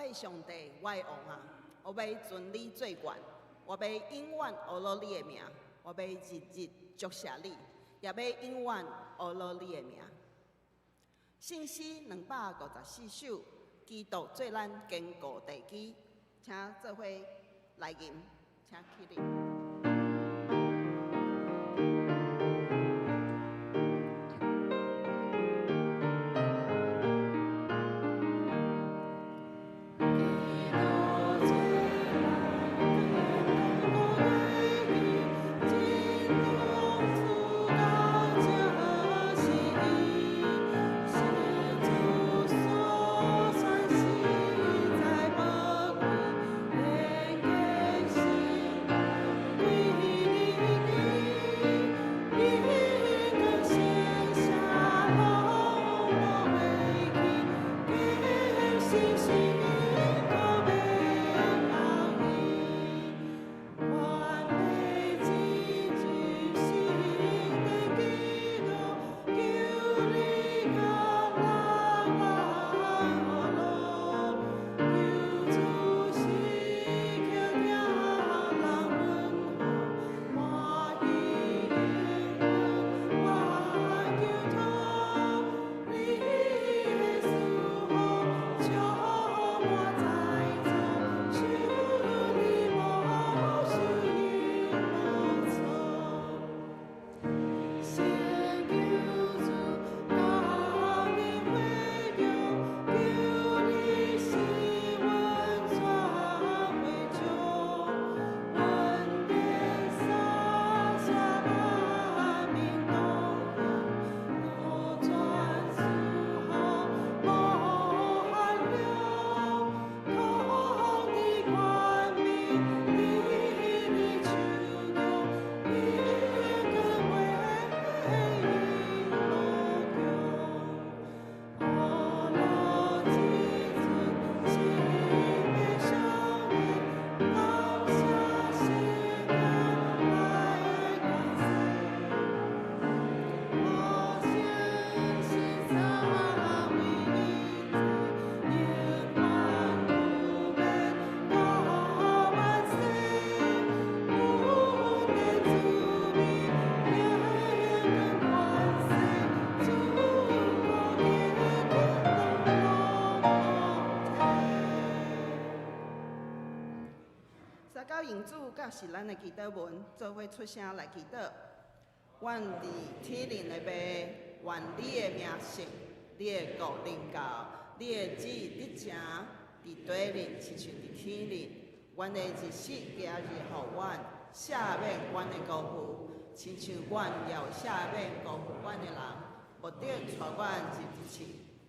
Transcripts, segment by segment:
的上帝，我的王啊，我欲尊你做懸，我欲永遠阿羅你的名，我欲日日祝謝你，也欲永遠阿羅你的名。聖詩254首，基督做咱堅固地基，請做伙來吟，請起立。是咱的祈禱文，做伙出聲來祈禱。阮佇天頂的父，願你的名聖，你的國臨到，你的旨意得成，佇地裡親像佇天頂。阮的日食今日予阮，赦免阮的辜負，親像阮也有赦免辜負阮的人。毋著帶阮入試，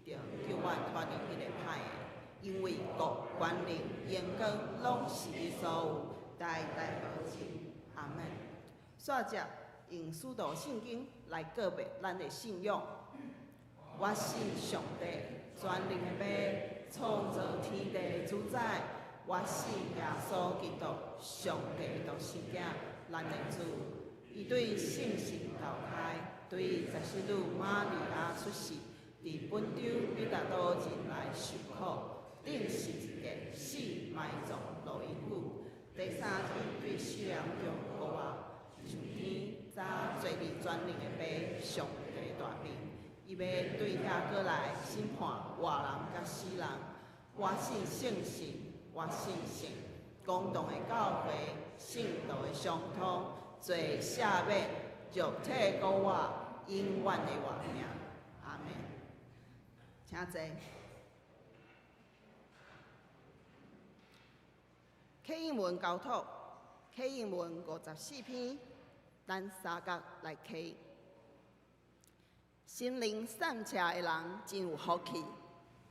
著救阮脫離彼个歹的。因為國、權能、榮光，攏是你所有，代代無盡。阿門。煞接用使徒信經來告白咱的信仰。我信上帝，全能的父，創造天地的主宰。我信耶穌基督，上帝的獨生囝，咱的主。伊對聖神投胎，對十四女瑪利亞出世，佇本丟彼拉多任內受苦，釘十字架，死埋葬落陰府。第三日對死人中復活，上天，早坐佇全能的父上帝大邊，伊欲對遐閣來審判活人佮死人。我信聖神，我信聖公同的教會，聖徒的相通，罪赦免，肉體復活，永遠的活命。阿門。請坐。啟應文交託，啟應文54篇，咱三角來啟。心靈散赤的人真有福氣，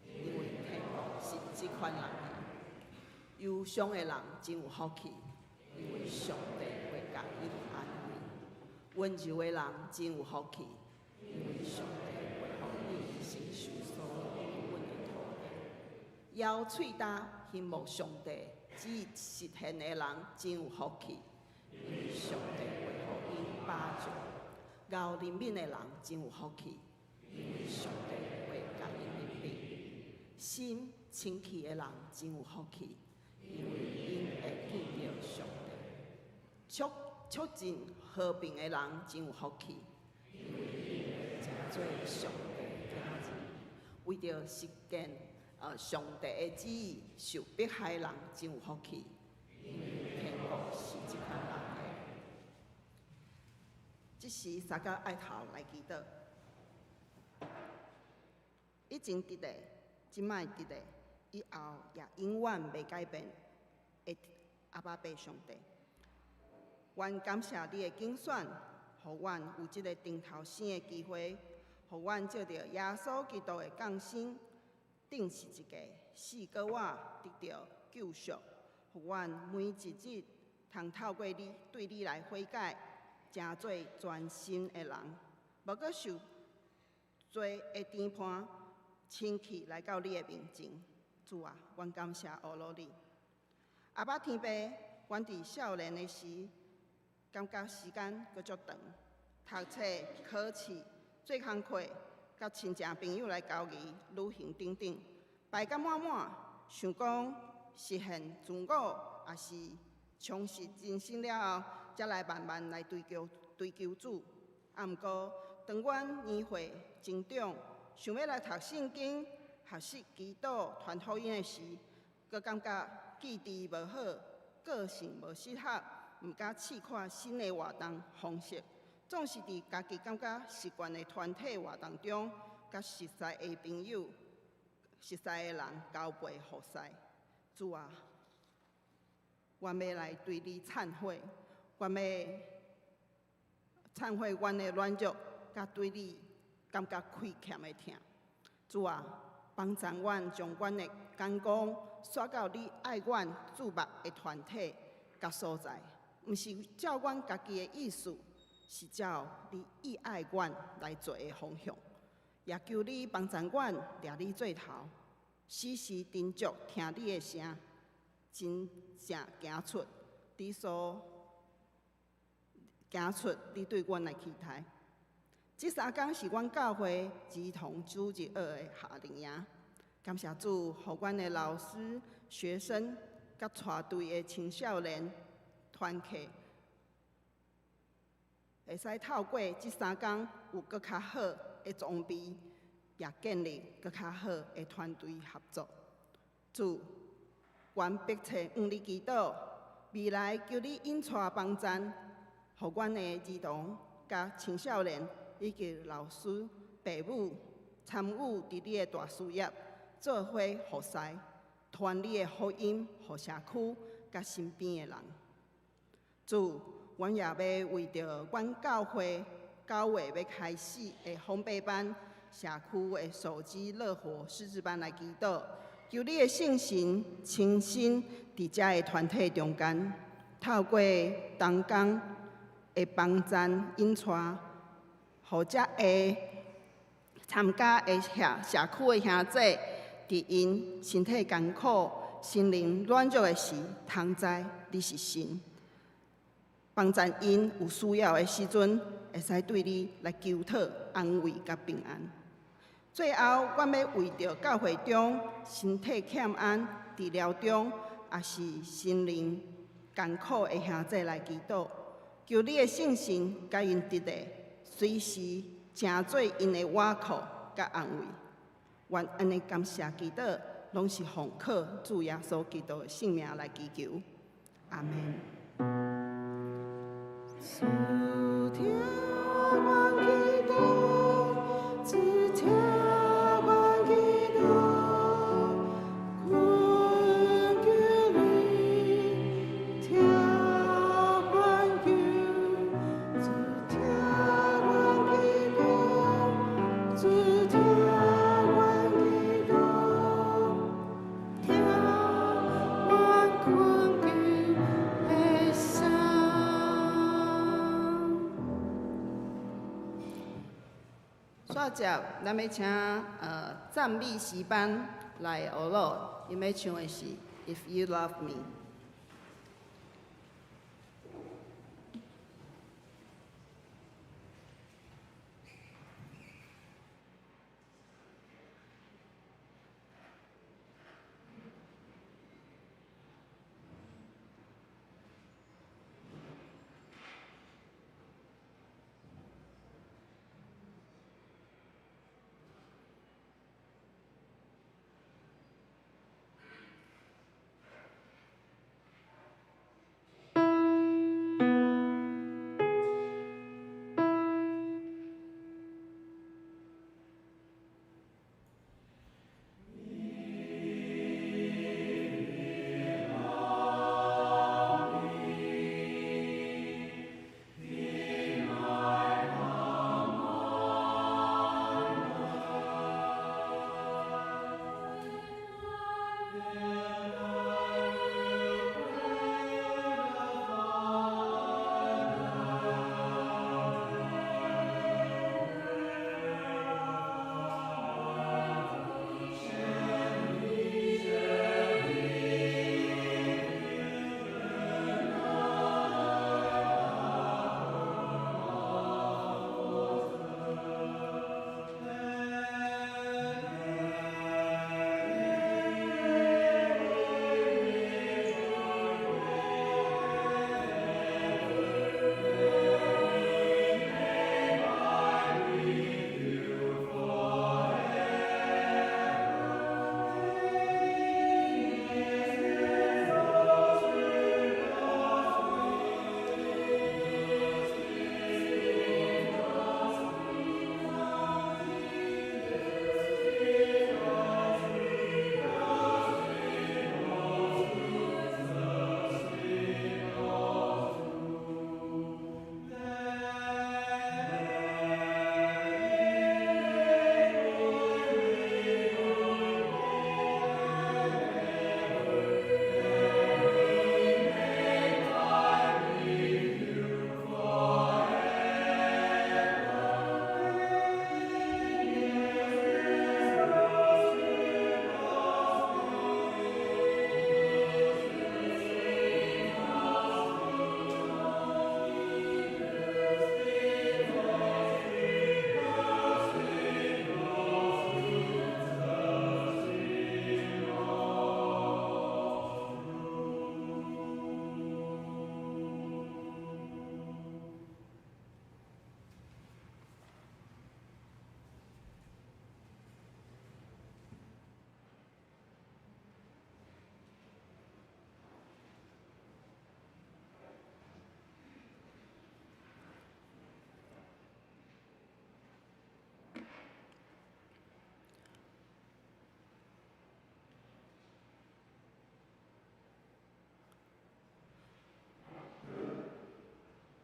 因為天國是這款人的。憂傷的人真有福氣，因為上帝會共𪜶安慰。溫柔的人真有福氣，因為上帝會予𪜶承受所應允的土地。枵喙焦欣慕上帝旨意實現的人真有福氣，因為上帝會予𪜶飽足。𠢕憐憫的人真有福氣，因為上帝會共𪜶憐憫。心清氣的人真有福氣，因為𪜶會見著上帝。促進和平的人真有福氣，因為𪜶會成做上帝的囝兒。為著實踐上帝的旨意受迫害的人真有福氣，因為天國是這款人的。這時，三甲愛頭來祈禱。以前佇咧，這擺佇咧，以後也永遠袂改變的阿爸父上帝。阮感謝你的揀選，予阮有這个重頭生的機會，予阮藉著耶穌基督的降生，釘十字架，死閣活，得著救贖，予阮每一日通透過你，對你來悔改，成做全新的人，無閣受罪的纏絆，清氣來到你的面前。主啊，阮感謝阿羅你。阿爸天父，阮佇少年的時，感覺時間閣足長，讀冊、考試、做工課，佮親情朋友來交誼、旅行等等，排甲滿滿，想講實現自我，抑是充實人生了後，才來慢慢來追求主。啊，毋過當阮年歲增長，想欲來讀聖經、學習祈禱、傳福音的時，閣感覺記憶無好，個性無適合，毋敢試看新的活動方式。總是佇家己感覺習慣的團體活動中，佮熟似的朋友、熟似的人交陪服侍。主啊，阮欲來對你懺悔，阮欲懺悔阮的軟弱，佮對你感覺虧欠的疼。主啊，幫助阮將阮的眼光徙到你愛阮注目的團體佮所在，毋是照阮家己的意思，是照你意愛阮來做的方向。也求你幫助阮掠你做頭，時時斟酌聽你的聲，真正行出你對阮的期待。這3工是阮教會兒童主日學的夏令營，感謝主，予阮的老師、學生佮帶隊的青少年團契，會使透過這三工有閣較好的裝備，也建立閣較好的團隊合作。主，阮迫切向你祈禱，未來求你引帶幫贊，予阮的兒童佮青少年以及老師、爸母參與佇你的大事業，做伙服侍，傳你的福音予社區佮身邊的人。主，阮也欲為著阮教會9月欲開始的烘焙班、社區的手機樂活識字班來祈禱，求你的聖神親身佇遮个團體中間，透過同工的幫贊引帶，予遮个參加的社區的兄弟，佇𪜶身體艱苦、心靈軟弱的時，通知你是神，幫贊𪜶有需要的時陣，會使對你來求討安慰佮平安。最後，阮欲為著教會中身體欠安、治療中，抑是心靈艱苦的兄弟來祈禱，求你的聖神佮𪜶佇咧，隨時成做𪜶的倚靠佮安慰。阮按呢感謝祈禱，攏是奉靠主耶穌基督的聖名來祈求。阿們。主聽阮祈禱，主聽阮祈禱，懇求你聽阮求，主聽阮祈禱，主聽阮祈禱，聽阮懇求的聲。煞接，咱欲請讚美詩班來學咯，𪜶欲唱的是《If You Love Me》。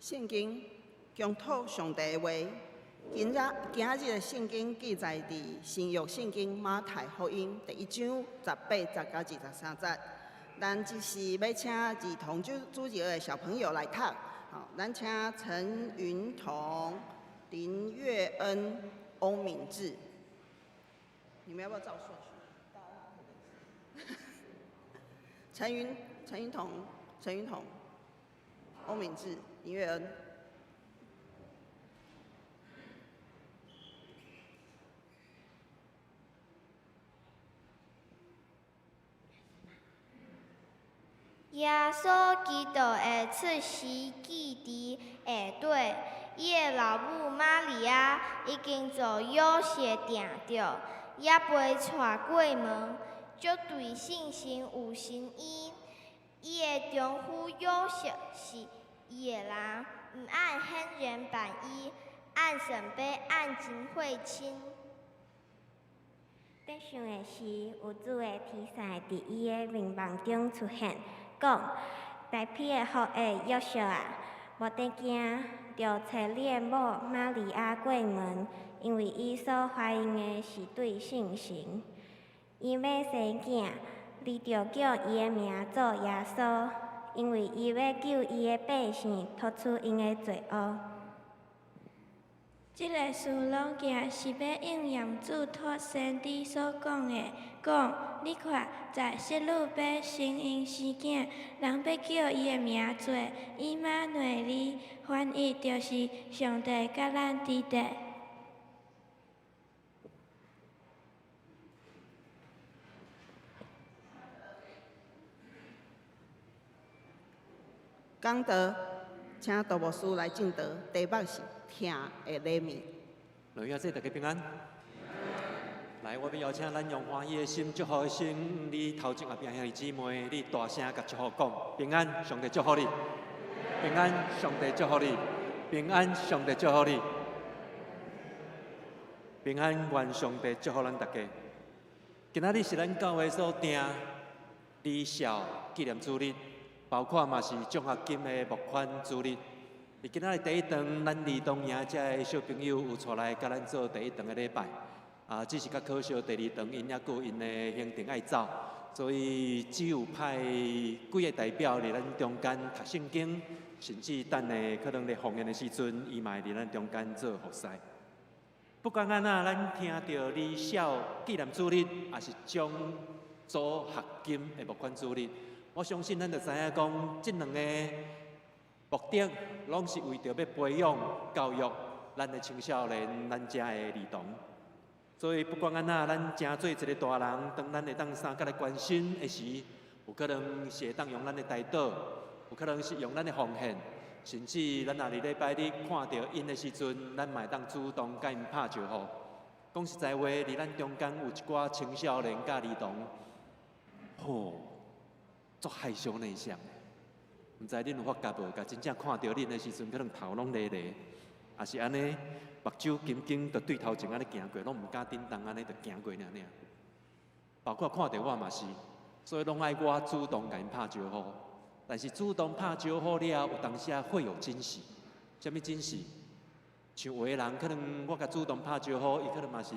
聖經恭讀上帝的話，今日今仔日的聖經記載佇新約聖經馬太福音第一章十八節到23節。咱這是欲請兒童主主日的小朋友來讀，好，咱請陳雲彤、林月恩、翁敏智，你們要不要照順序？陳雲彤、陳雲彤、翁敏智、林月恩。耶穌基督的出世記佇下底，伊的老母瑪利亞已經做約瑟訂著，猶未娶過門，才對聖神有身孕。伊的丈夫約瑟是義的人，毋愛顯人辦伊，按準備按真血親。得想的時，有主的天使佇伊的夢夢中出現，講：大丕的後裔約瑟啊，無得驚，著揣你的某瑪利亞過門，因為伊所懷孕的是對聖神。伊欲生囝，你著叫伊的名做耶穌，因為伊欲救伊的百姓脫出𪜶的罪惡。這个事攏行是欲應驗主託先知所講的，講：你看，在室女欲承孕生囝，人欲叫伊的名做以馬內利，翻譯就是上帝佮咱佇咧。講道，請杜牧師來證道，題目是疼的禮物。來，阿姐，大家平安。來，我欲邀請咱用歡喜的心、祝福的心，你頭前後壁兄弟姊妹，你大聲共祝福講平安，上帝祝福你。平安，上帝祝福你。平安，上帝祝福你。平安，願上帝祝福咱大家。今仔日是咱教會所訂離校紀念主日，包括嘛是獎學金的募款主日。佇今仔日第一堂，咱兒童營遮的小朋友有帶來佮咱做第一堂的禮拜。啊，只是較可惜，第二堂𪜶猶閣有𪜶的行程愛走，所以只有派幾个代表佇咱中間讀聖經，甚至等下可能咧奉獻的時陣，伊嘛會佇咱中間做服侍。不管按怎，咱聽著離校紀念主日，抑是獎助學金的募款主日，我相信咱就知影講，這兩個目的攏是為著欲培養教育咱的青少年，咱遮的兒童。所以不管按怎，咱誠做一个大人，當咱會當相佮來關心的時，有可能是會當用咱的代禱，有可能是用咱的奉獻，甚至咱若佇禮拜日看著𪜶的時陣，咱嘛會當主動共𪜶拍招呼。講實在話，佇咱中間有一寡青少年佮兒童，吼，足害羞內向的，毋知恁有發覺無？共真正看著恁的時陣，可能頭攏咧咧，抑是按呢，目睭緊緊，就對頭前按呢行過，攏毋敢振動按呢，就行過爾爾。包括看著我嘛是，所以攏愛我主動共𪜶拍招呼。但是主動拍招呼了後，有當時會有驚喜。啥物驚喜？像有的人可能我共主動拍招呼，伊可能嘛是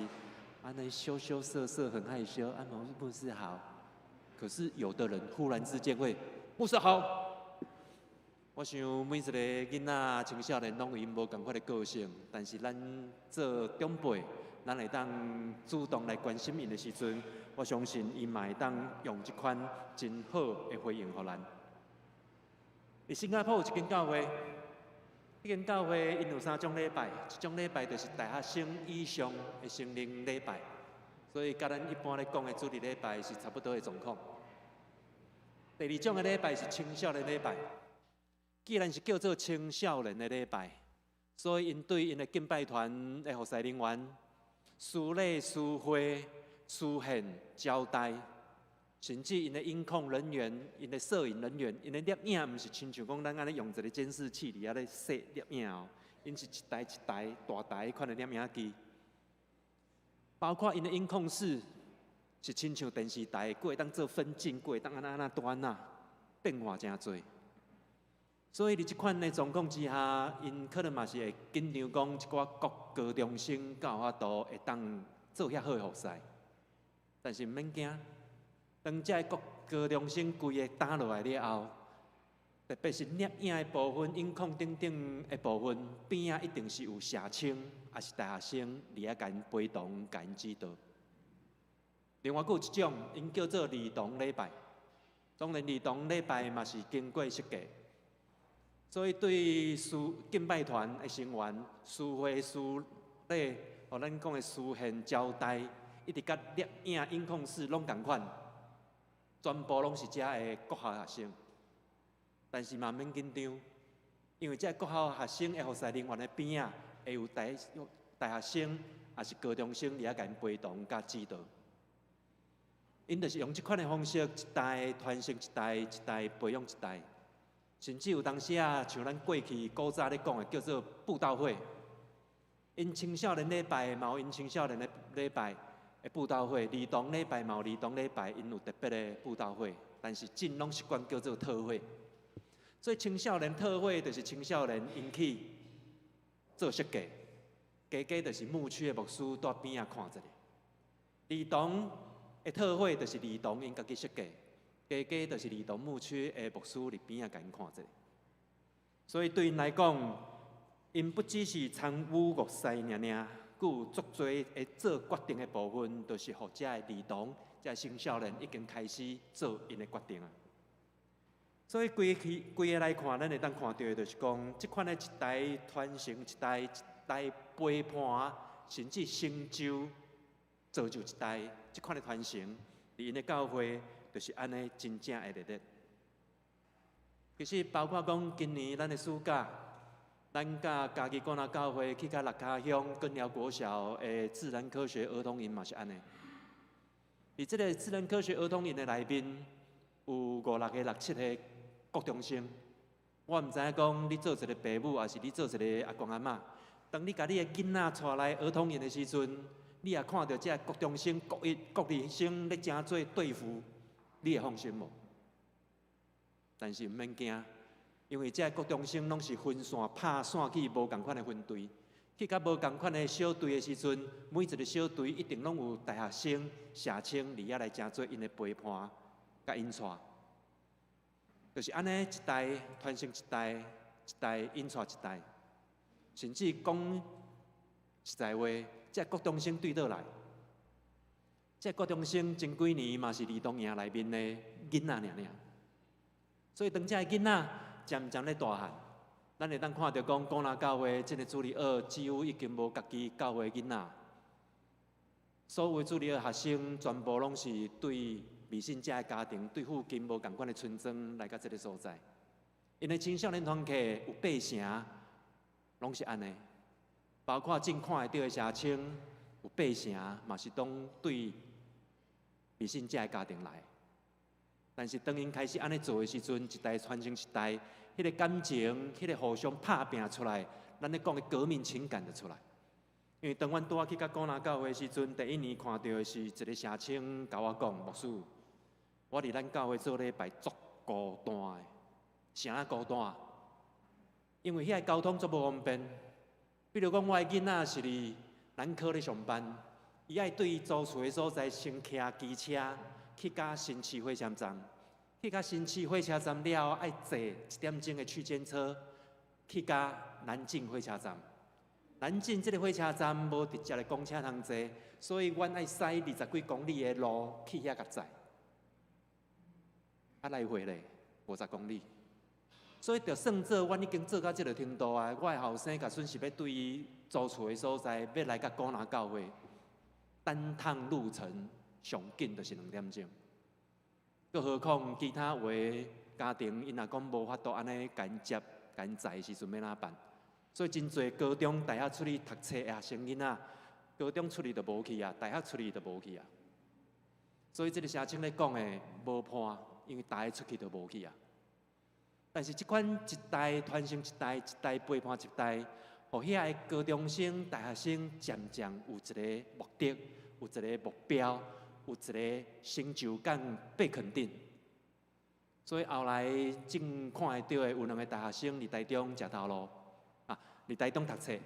按呢羞羞澀澀，很害羞。啊，牧師好。可是有的人忽然之間會，牧師好。我想每一个囡仔、青少年攏有𪜶無仝款的個性，但是咱做長輩，咱會當主動來關心𪜶的時陣，我相信𪜶嘛會當用這款真好的回應予咱。佇新加坡有一間教會，彼間教會𪜶有三種禮拜，一種禮拜就是大學生以上的成人禮拜，所以佮咱一般咧講的主日禮拜是差不多的狀況。第二種的禮拜是青少年禮拜。既然是叫做青少年的禮拜，所以𪜶對𪜶的敬拜團的服侍人員、司禮、司會、司獻、招待，甚至𪜶的音控人員、𪜶的攝影人員、𪜶的攝影，毋是親像講咱按呢用一个監視器佇遐咧攝攝影哦，𪜶是一台一台大台彼款的攝影機，包括𪜶的音控室是親像電視台，閣會當做分鏡，閣會當按怎按怎端啊，變化誠濟。所以佇這款的狀況之下，𪜶可能嘛是會緊張，講一寡國高中生敢有法度會當做遐好的服侍。但是毋免驚，當這個國高中生規个擔落來了後，特別是攝影的部分、音控等等的部分，邊仔一定是有社青，抑是大學生佇遐共𪜶陪同、共𪜶指導。另外，閣有一種，𪜶叫做兒童禮拜。當然，兒童禮拜嘛是經過設計。所以對司敬拜團的成員、司會司禮，予咱講的司獻招待，一直佮攝影、音控室攏仝款，全部攏是遮的國校學生。但是嘛毋免緊張，因為這國校學生的服侍人員的邊仔，會有大學生，抑是高中生佇遐共𪜶陪同佮指導。𪜶就是用這款的方式，一代傳承一代，一代培養一代。甚至有當時啊，像咱過去古早咧講的，叫做佈道會。𪜶青少年禮拜嘛有𪜶青少年的禮拜的佈道會，兒童禮拜嘛有兒童禮拜，𪜶有特別的佈道會。但是真攏習慣叫做特會。所以青少年特會就是青少年𪜶去做設計，加加就是牧區的牧師佇邊仔看一下。兒童的特會就是兒童𪜶家己設計。加加就是兒童牧區的牧師佇邊仔共𪜶看者，所以對𪜶來講，𪜶不只是參與服侍爾爾，閣有足濟會做決定的部分，就是予遮的兒童、遮的青少年已經開始做𪜶的決定啊。所以規去規个來看，咱會當看著的就是講，這款的一代傳承一代，一代陪伴，甚至成就造就一代，這款的傳承，佇𪜶的教會。就是按呢，真正會熱烈。其實包括講今年咱的暑假，咱佮嘉義廣大教會去到六跤鄉根寮國小的自然科學兒童營嘛是按呢。佇這个自然科學兒童營的內面，有五六个、六七个國中生。我毋知影講你做一个爸母，抑是你做一个阿公阿嬤，當你共你的囡仔帶來兒童營的時陣，你也看著這國中生、國一、國二生咧成做隊輔。你會放心無？但是毋免驚，因為這國中生攏是分線拍散去無仝款的分隊，去到無仝款的小隊的時陣，每一个小隊一定攏有大學生、社青佇遐來成做𪜶的陪伴，佮𪜶帶。就是按呢，一代傳承一代，一代引帶一代，甚至講實在話，這國中生對佗來？這國中生前幾年嘛是兒童營內面的囡仔爾爾，所以當這个囡仔漸漸咧大漢，咱會當看著講，古那教會這个主日學幾乎已經無家己教會囡仔，所有主日學學生全部攏是對未信者的家庭，對附近無仝款的村莊來到這个所在。𪜶的青少年團契有八成，攏是按呢，包括正看會著的社青有八成嘛是當對未信者的家庭來，但是當𪜶開始按呢做的時陣，一代傳承一代，彼个感情，彼个互相拍拚出來，咱咧講的革命情感就出來。因為當阮拄仔去到古那教會的時陣，第一年看著的是一个社青共我講，牧師，我佇咱教會做禮拜足孤單的，啥孤單？因為遐个交通足無方便，比如講我的囡仔是佇南科咧上班。伊愛對租厝的所在先騎機車去到新市火車站，去到新市火車站了後，愛坐一點鐘的區間車去到南靖火車站。南靖這个火車站無直接的公車通坐，所以阮愛駛二十幾公里的路去遐共載。啊，來回咧50公里，所以就算做阮已經做到這个程度啊，我的後生假使是欲對伊租厝的所在，欲來到古那教會。單趟路程上緊就是2點鐘，閣何況其他有的家庭，𪜶若講無法度按呢共𪜶接、共𪜶載的時陣欲按怎辦？所以真濟高中、大學出去讀冊的學生囡仔，高中出去就無去啊，大學出去就無去啊。所以這个社青咧講的無伴，因為大學出去就無去啊。但是這款一代傳承一代，一代陪伴一代，予遐个高中生、大學生漸漸有一個目的，有一個目標，有一個成就感被肯定。所以後來正看會著的有兩个大學生佇台中食頭路，啊，佇台中讀冊，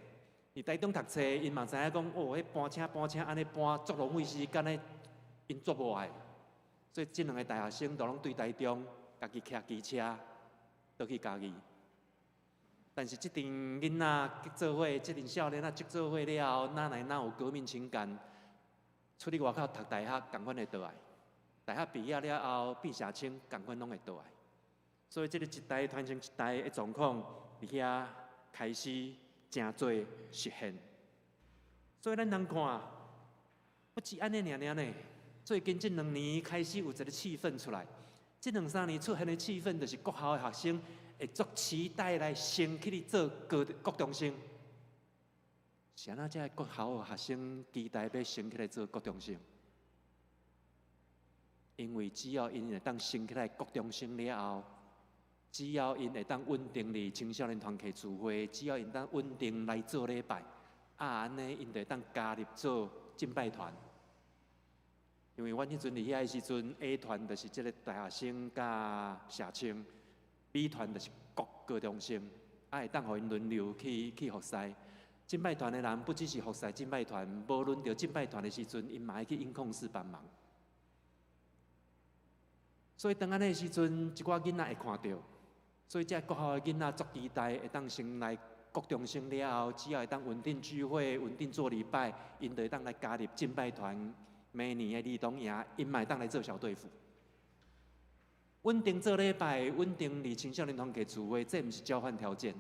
佇台中讀冊，𪜶嘛知影講，哦，彼搬車搬車按呢搬，足浪費時間的，𪜶足無愛。所以這兩个大學生都攏對台中家己騎機車倒去嘉義。但是這陣囡仔結做伙，這陣少年仔結做伙了後，哪來哪有革命情感？出去外口讀大學，仝款會倒來。大學畢業了後變社青，仝款攏會倒來。所以這个一代傳承一代的狀況，佇遐開始誠濟實現。所以咱通看，不止按呢爾爾呢。最近這兩年開始有一个氣氛出來，這兩三年出現的氣氛，就是國校的學生會足期待來升起去做高國中生。是按怎這个國校的學生期待欲升起來做國中生？因為只要𪜶會當升起來國中生了後，只要𪜶會當穩定佇青少年團契聚會，只要𪜶當穩定來做禮拜，啊，按呢𪜶就會當加入做敬拜團。因為阮彼陣佇遐的時陣，A 團就是這个大學生佮社青，B 團就是國高中生，啊會當予𪜶輪流去服侍。敬拜團的人不只是服侍敬拜團，無輪著敬拜團的時陣，𪜶嘛會去音控室幫忙。所以當按呢的時陣，一寡囡仔會看著，所以這國校的囡仔足期待會當升來國中生了後，只要會當穩定聚會、穩定做禮拜，𪜶就會當來加入敬拜團。每年的兒童營，𪜶嘛會當來做小隊輔。穩定做禮拜，穩定佇青少年團契聚會，這毋是交換條件，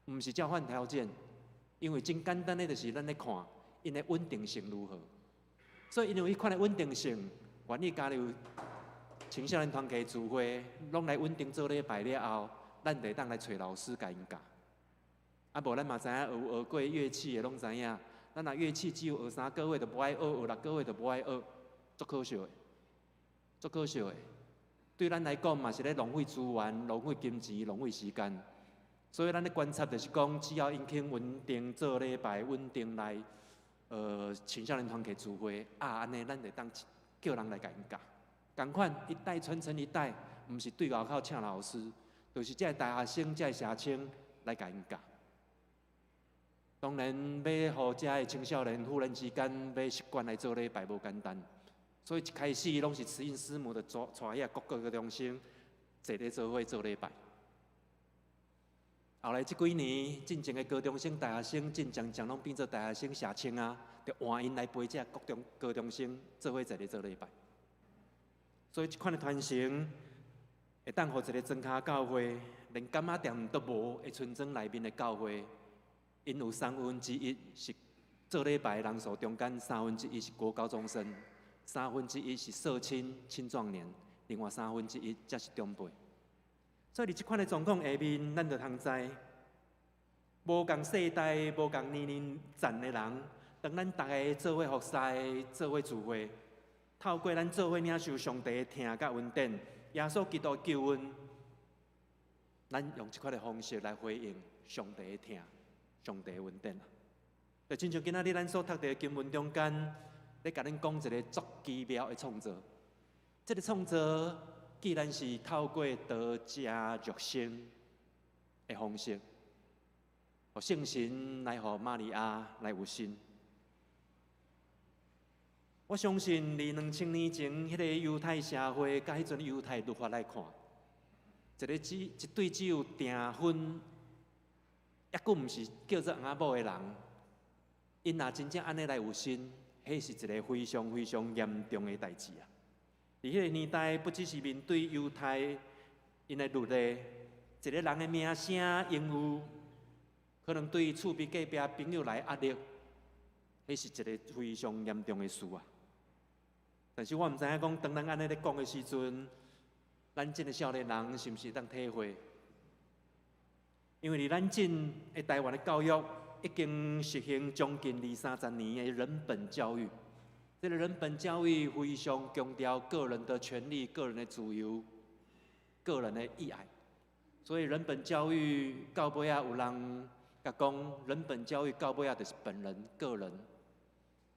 毋是交換條件，因為真簡單的就是咱咧看𪜶的穩定性如何。所以𪜶有彼款的穩定性，願意加入青少年團契聚會，攏來穩定做禮拜了後，咱就會當來揣老師共𪜶教。啊，無咱嘛知影有學過樂器的攏知影，咱若樂器只有學3個月就無愛學，學6個月就無愛學，足可惜的，足可惜的。對咱來講嘛是咧浪費資源、浪費金錢、浪費時間。所以咱咧觀察就是講，只要𪜶肯穩定做禮拜，穩定來青少年團契聚會，啊，按呢咱就當叫人來共𪜶教。仝款一代傳承一代，毋是對外口請老師，就是這个大學生、這个社青來共𪜶教。當然，欲予遮个青少年忽然之間欲習慣來做禮拜無簡單，所以一開始攏是慈應師母的帶遐國高中生坐咧做伙做禮拜。後來這幾年，進前的高中生、大學生，進漸漸攏變做大學生、社青啊，就換𪜶來陪這國中高中生做伙坐咧做禮拜。所以這款的傳承，會當予一个莊跤教會，連柑仔店都無的村莊內面的教會，𪜶有1/3是做禮拜的人數中間1/3是國高中生，1/3是社青青壯年，另外1/3才是長輩。所以佇這款的狀況下面，咱就通知，無仝世代、無仝年齡層的人，當咱逐个做伙服侍、做伙聚會，透過咱做伙領受上帝的疼佮恩典，耶穌基督的救恩，咱用這款的方式來回應上帝的疼、上帝的恩典。就親像今仔日咱所讀的經文中間，咧共恁講一个足奇妙的創造。這个創造既然是透過道成肉身的方式，予聖神來予瑪利亞來有身。我相信，佇2000年前，彼个猶太社會佮彼陣猶太律法來看，一个只一對只有訂婚，抑閣毋是叫做翁仔某的人，𪜶若真正按呢來有身，彼是一个非常非常嚴重的代誌啊！佇彼个年代，不只是面對猶太𪜶的律例，一个人的名聲、榮譽，可能對厝邊隔壁朋友來壓力，彼是一个非常嚴重的事啊！但是我毋知影講，當咱按呢咧講的時陣，咱這个少年人是毋是會當體會？因為佇咱這的台灣的教育已經實行將近二三十年的人本教育。這个人本教育非常強調個人的權利、個人的自由、個人的意愛。所以人本教育到尾仔有人共講，人本教育到尾仔就是本人、個人。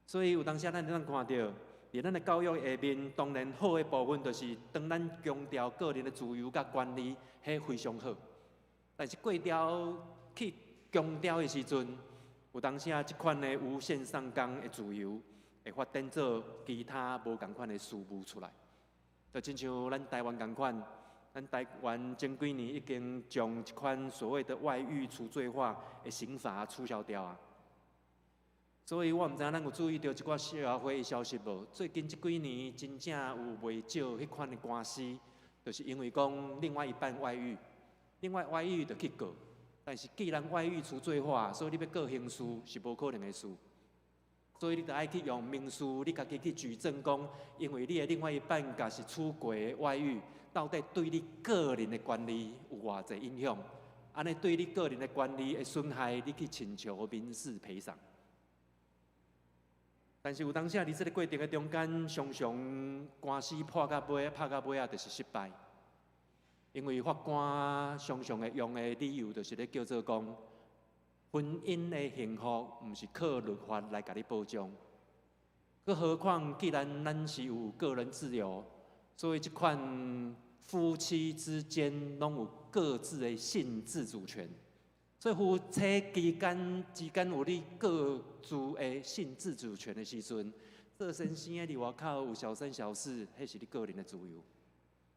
所以有當時咱會當看著，佇佇咱的教育下面，當然好的部分就是當咱強調個人的自由佮權利，彼非常好。但是過頭去強調的時陣，有當時啊，這款的無限上綱的自由，會發展做其他無仝款的事物出來。就親像咱台灣仝款，咱台灣前幾年已經將這款所謂的外遇除罪化的刑罰取消掉啊。所以我毋知影咱有注意著這寡社會的消息無？最近這幾年真正有袂少彼款的官司，就是因為講另外一半外遇，另外外遇就去告。但是既然外遇除罪化，所以你欲告刑事是無可能的事。所以你著愛去用民事，你家己去舉證講，因為你的另外一半若是出軌外遇，到底對你個人的權利有偌濟影響？按呢對你個人的權利的損害，你去請求民事賠償。但是有當時啊，佇這個過程的中間，常常官司破到尾，拍到尾仔，就是失敗。因為法官常常會用的理由，就是咧叫做講，婚姻的幸福毋是靠律法來共你保障。閣何況，既然咱是有個人自由，所以這款夫妻之間攏有各自的性自主權。所以夫妻之間有你各自的性自主權的時陣，做先生的佇外口有小三小四，彼是你個人的自由；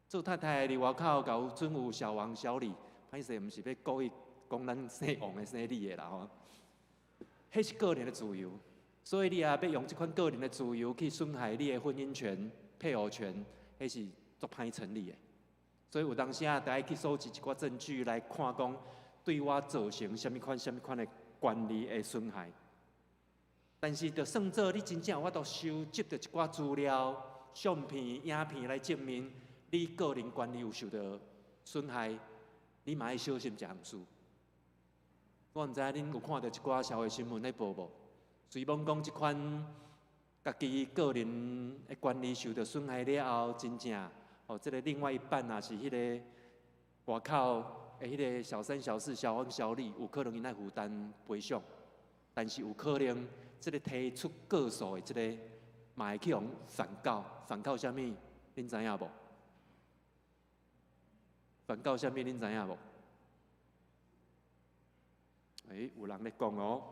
做太太的佇外口共有準有小王小李，歹勢毋是欲故意講咱姓王的姓李的啦吼，彼是個人的自由。所以你若欲用這款個人的自由去損害你的婚姻權、配偶權，彼是足歹成立的。所以有當時啊，著愛去蒐集一寡證據來看講，對我造成啥物款、啥物款的權利的損害。但是，就算做你真正有法度收集著一寡資料、相片、影片來證明你個人權利有受著損害，你嘛愛小心一項事。我毋知影恁有看著一寡社會新聞咧報無？雖罔講這款家己個人的權利受著損害了後，真正哦，這个另外一半若是彼个外口的彼个小三、小四、小王、小李，有可能𪜶愛負擔賠償，但是有可能這个提出告訴的這个嘛會去予反告，反告啥物？恁知影無？反告啥物？恁知影無？欸，有人咧講哦，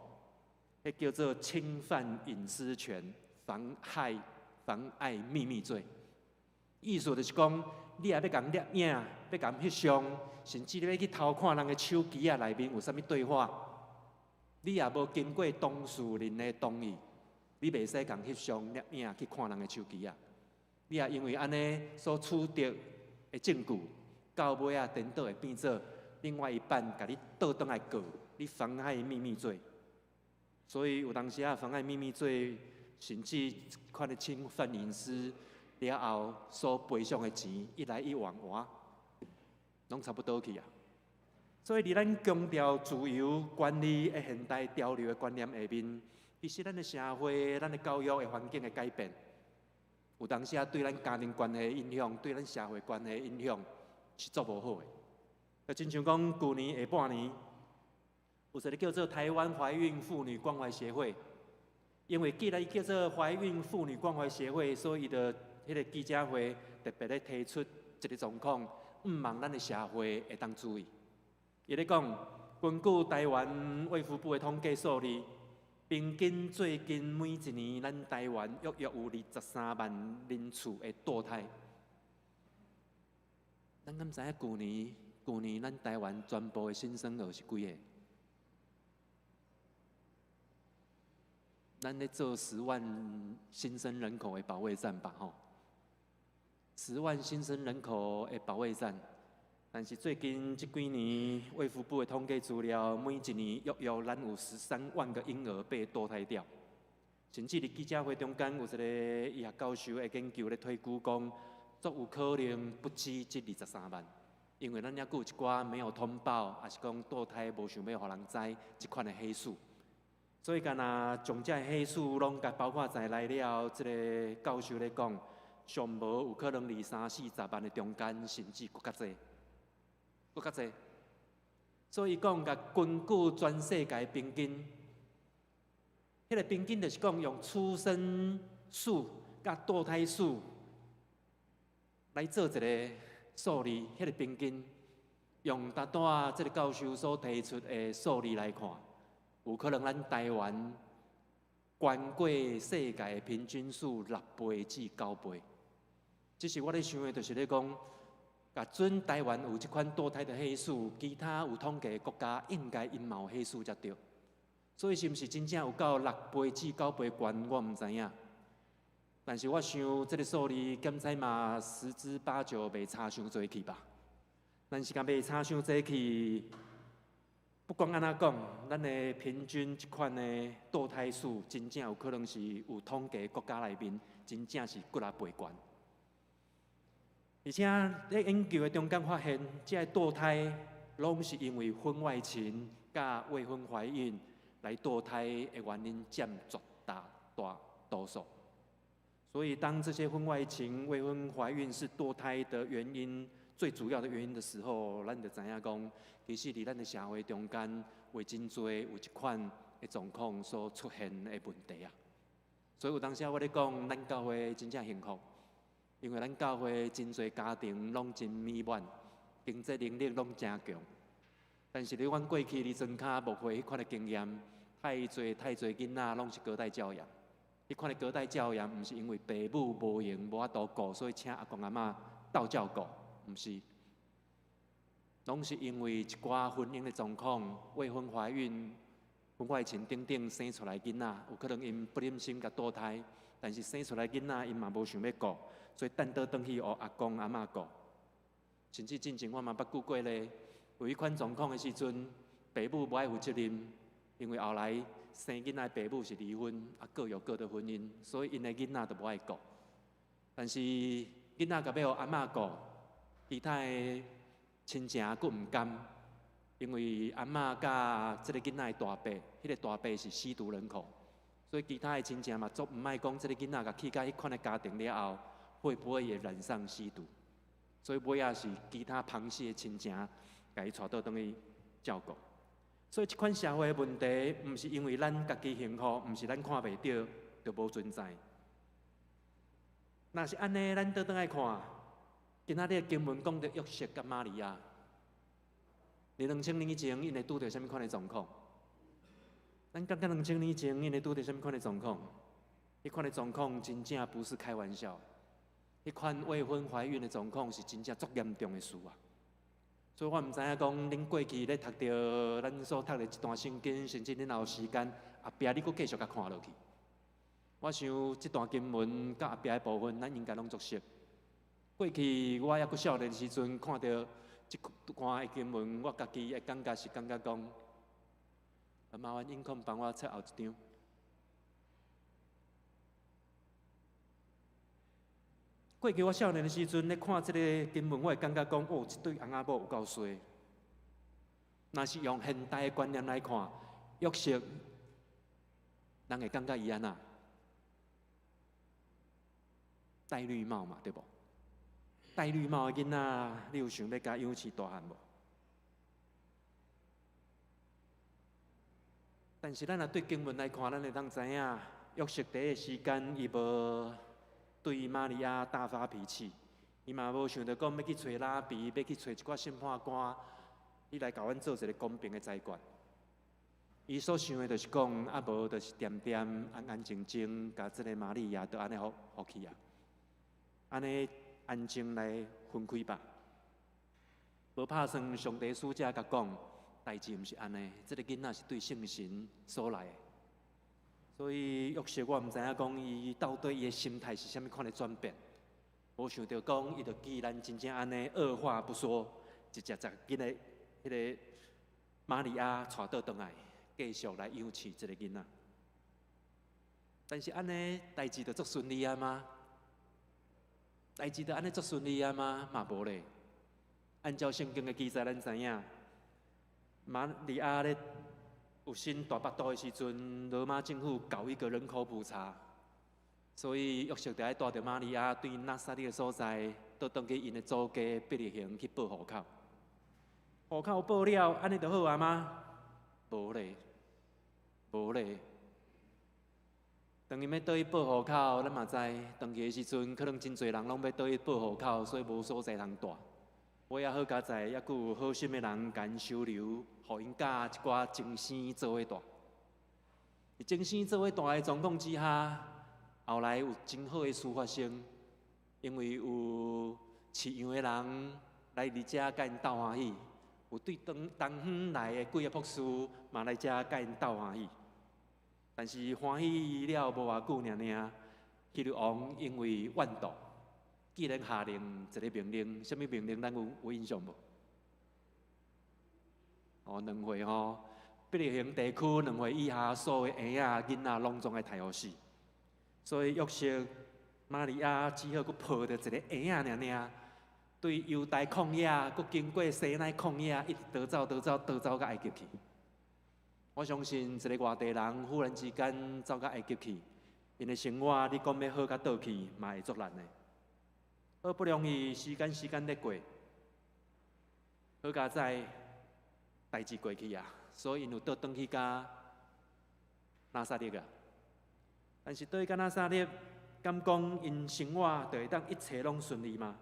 彼叫做侵犯隱私權、妨害、妨礙秘密罪。意思就是講，你若欲共攝影，欲共翕相，甚至你欲去偷看人的手機仔內面有啥物對話，你也無經過當事人的同意，你袂使共翕相、攝影去看人的手機仔。你也因為按呢所取得的證據，到尾仔顛倒會變做另外一半共你倒轉來告你妨害秘密罪。所以有當時啊，妨礙秘密罪，甚至款的侵犯隱私了後所賠償的錢，一來一往，哇，攏差不多去啊。所以，佇咱強調自由、權利的現代潮流的觀念下面，其實咱的社會、咱的教育的環境的改變，有當時啊對咱家庭關係的影響，對咱社會關係的影響是足無好的。就親像講，舊年下半年，有一个叫做台灣懷孕婦女關懷協會，因為既然伊叫做懷孕婦女關懷協會，所以伊就彼个記者會特別咧提出一个狀況，向望咱的社會會當注意。伊咧講，根據台灣衛福部的統計數字，平均最近每一年，咱台灣約約有23萬人次的墮胎。咱敢知影舊年，舊年咱台灣全部的新生兒是幾个？咱咧做10萬新生人口的保衛戰吧，吼！10萬新生人口的保衛戰，但是最近這幾年衛福部的統計資料，每一年約約咱有13萬個嬰兒被墮胎掉，甚至佇記者會中間有一个醫學教授的研究咧推估講，足有可能不止這23萬，因為咱猶閣有一寡沒有通報，抑是講墮胎無想欲予人知這款的黑數。所以，敢若將這黑數攏共包括在內了後，這个教授咧講，上無有可能二三四十萬的中間，甚至閣較濟，閣較濟。所以講，共根據全世界平均，彼个平均就是講用出生數佮佮墮胎數來做一个數字，彼个平均，用拄仔這个教授所提出的數字來看，有可能咱台灣懸過世界平均數6倍至9倍。只是我咧想的，就是咧講，共準台灣有這款墮胎的係數，其他有統計的國家應該𪜶嘛有係數才對。所以是毋是真正有夠6倍至9倍懸，我毋知影。但是我想這个數字檢採嘛十之八九袂差傷濟去吧。但是若袂差傷濟去，不管按怎講，咱的平均這款的墮胎數，真正有可能是有統計國家內面，真正是幾仔倍懸。而且咧研究的中間發現，這个墮胎攏是因為婚外情佮未婚懷孕來墮胎的原因佔絕大大多數。所以當這些婚外情、未婚懷孕是墮胎的原因，最主要的原因的時候，咱就知影講，其實佇咱的社會中間，有真濟有這款的狀況所出現的問題啊。所以有當時我咧講，咱教會真正幸福，因為咱教會真濟家庭攏真美滿，經濟能力攏誠強。但是佇阮過去佇莊跤牧會彼款的經驗，太濟太濟囡仔攏是隔代教養。彼款的隔代教養，毋是因為爸母無閒無法度顧，所以請阿公阿嬤鬥照顧，毋是，攏是因為一寡婚姻的狀況、未婚懷孕、婚外情等等生出來囡仔，有可能𪜶不忍心共墮胎，但是生出來囡仔𪜶嘛無想欲顧，所以等倒轉去予阿公阿嬤顧。甚至進前我嘛捌拄過咧，有彼款狀況的時陣，爸母無愛負責任，因為後來生囡仔的爸母是離婚，啊各有各的婚姻，所以𪜶的囡仔就無愛顧。但是囡仔共欲予阿嬤顧，其他的親情閣毋甘，因為阿嬤佮這个囡仔的大伯，彼个大伯是吸毒人口，所以其他的親情嘛足毋愛講，這个囡仔共去到彼款的家庭了後，會不會也染上吸毒？所以尾仔是其他旁系的親情，共伊帶倒轉去照顧。所以這款社會的問題，毋是因為咱家己幸福，毋是咱看袂著，就無存在。若是按呢，咱倒轉來看，今仔日經文講著約瑟佮瑪利亞，佇2000年前，𪜶會拄著啥物款的狀況？咱感覺2000年前，𪜶會拄著啥物款的狀況？彼款的狀況真正不是開玩笑，彼款未婚懷孕的狀況是真正足嚴重的事啊！所以我毋知影講，恁過去咧讀著咱所讀的這段聖經，甚至恁若有時間，後壁你閣繼續共看落去。我想這段經文佮後壁的部分，咱應該攏足熟。過去我猶閣少年時陣，看著這段的經文，我家己的感覺是感覺講，麻煩音控幫我切後一張。過去我少年的時陣咧看這个經文，我會感覺講，哦，這對翁仔某有夠衰。若是用現代的觀念來看，約瑟，人會感覺伊按怎？戴綠帽嘛，對無？戴綠帽的囡仔，你有想欲共養飼大漢無？但是咱若對經文來看，咱會當知影，約瑟第一個時間伊無對瑪利亞大發脾氣，伊嘛無想著講欲去揣拉比，欲去揣一寡審判官，你來共阮做一个公平的裁決。伊所想的就是講，啊無就是恬恬安安靜靜，共這个瑪利亞就按呢予予去啊，按呢安靜來分開吧。無拍算上帝使者共講，代誌毋是按呢，這个囡仔是對聖神所來的。所以約瑟，我毋知影講伊到底伊的心態是啥物款的轉變。無想著講，伊就既然真正按呢，二話不說，直接將囡仔彼个瑪利亞帶倒轉來，繼續來養飼這个囡仔。但是按呢，代誌就足順利啊嗎？代誌就按呢足順利啊嗎？嘛無咧。按照聖經的記載，咱知影瑪利亞咧有生大腹肚的時陣，羅馬政府搞一個人口普查，所以約瑟就愛帶著瑪利亞對拿撒勒的所在，倒轉去𪜶的祖家伯利恆去報戶口。戶口報了，按呢就好啊嗎？無咧，無咧。當𪜶欲倒去報戶口，咱嘛知，轉去的時陣，可能真濟人攏欲倒去報戶口，所以無所在通蹛。尾仔好佳哉，猶閣有好心的人共𪜶收留，予𪜶佮一寡童生做伙蹛。佇童生做伙蹛的狀況之下，後來有真好的事發生，因為有飼羊的人來佇遮佮𪜶鬥歡喜，有對東東遠來的幾个牧師嘛來遮佮𪜶鬥歡喜。但是歡喜了無偌久爾爾，希律王因為怨妒，竟然下令一个命令，啥物命令？咱有印象無？哦，2歲吼，伯利恆地區兩歲以下所有嬰仔囡仔攏總愛刣予死。所以約瑟、瑪利亞只好閣抱著一个嬰仔爾爾，對猶大曠野，閣經過西奈曠野，一直逃走、逃走、逃走到埃及去。我相信一个外地人忽然之間走到埃及去，𪜶的生活你講欲好甲倒去嘛會足難的。好不容易時間咧過，好佳哉代誌過去啊，所以𪜶有倒轉去共拿撒勒啊。但是倒去共拿撒勒，敢講𪜶生活就會當一切攏順利嗎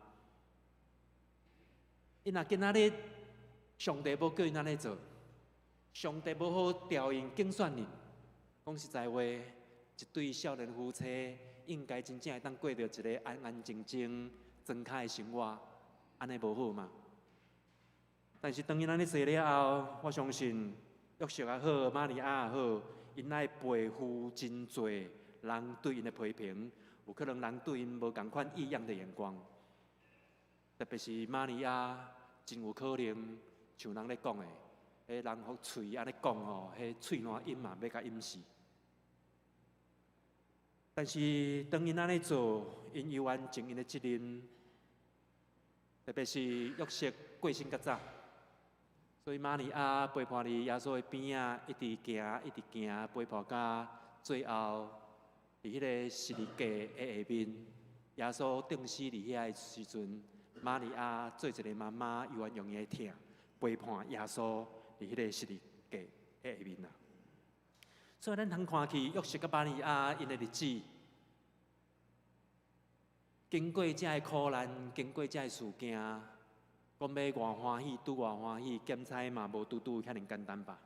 ？𪜶若今仔日上帝無叫𪜶按呢做，上帝無好調𪜶揀選𪜶，講實在話，一對少年夫妻應該真正會當過著一个安安靜靜、莊跤的生活，按呢無好嗎？但是當𪜶按呢做了後，我相信約瑟也好，瑪利亞也好，𪜶愛背負真濟人對𪜶的批評，有可能人對𪜶無仝款異樣的眼光，特別是瑪利亞，真有可能像人咧講的，彼人予喙按呢講吼，彼喙瀾陰嘛欲共陰死。但是當𪜶按呢做，𪜶猶原盡𪜶的責任，特別是約瑟過身較早，所以瑪利亞陪伴佇耶穌的邊仔，一直行，一直行，陪伴到最後，佇彼个十字架的下面，耶穌釘死佇遐的時陣，瑪利亞做一个媽媽，猶原用伊的疼陪伴耶穌佇彼个十字架的下面啊。所以咱通看去約瑟佮瑪利亞𪜶的日子，經過這个苦難，經過這个事件，講欲偌歡喜，拄偌歡喜，檢猜嘛無拄拄遐爾簡單吧。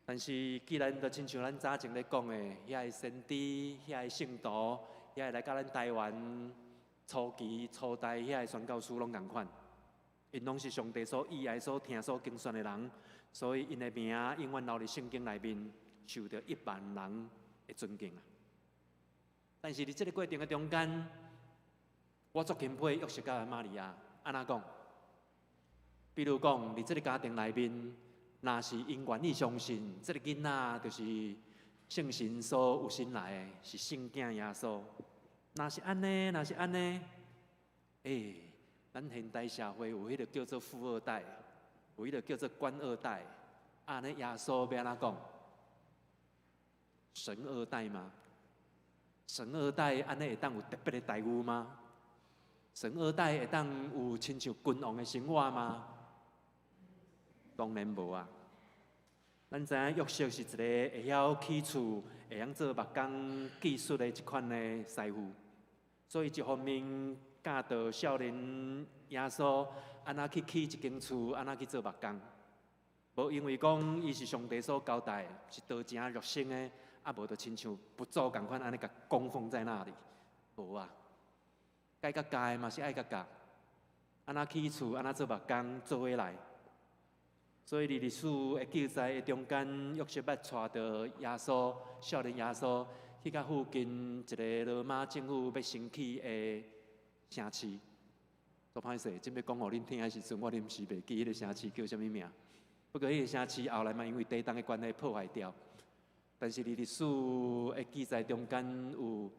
但是既然就親像咱早前咧講的，遐个先知、遐個聖徒、遐个來佮咱台灣初期初代遐个宣教師攏仝款，𪜶攏是上帝所喜愛、所疼、所揀選的人，所以𪜶的名永遠留佇聖經內面，受著億萬人的尊敬啊。但是佇這个過程的中間，我足欽佩約瑟佮瑪利亞，按怎講？比如講，佇這个家庭內面，若是𪜶願意相信這个囡仔就是聖神所有生來的，是聖囝耶穌。若是按呢，若是按呢，欸，咱現代社會有彼个叫做富二代，有彼个叫做官二代，按呢耶穌欲按怎講？神二代嗎？神二代按呢會當有特別的待遇嗎？神二代會當有親像君王的生活嗎？當然無啊！咱知影約瑟是一個會曉起厝、會曉做木工技術的這款的師傅，所以一方面教導少年耶穌按怎去起一間厝，按怎去做木工。無因為講伊是上帝所交代，是道成肉身的，啊無就親像佛祖仝款按呢共供奉在那裡，無啊！該共教的嘛是愛共教，按怎起厝，按怎做木工，做伙來。所以佇歷史的記載的中間，約瑟捌帶著耶穌，少年耶穌去到附近一个羅馬政府欲新起的城市。足歹勢，正欲講予恁聽的時陣，我臨時袂記彼个城市叫啥物名。不過彼个城市後來嘛因為地動的關係破壞掉。但是佇歷史的記載中間有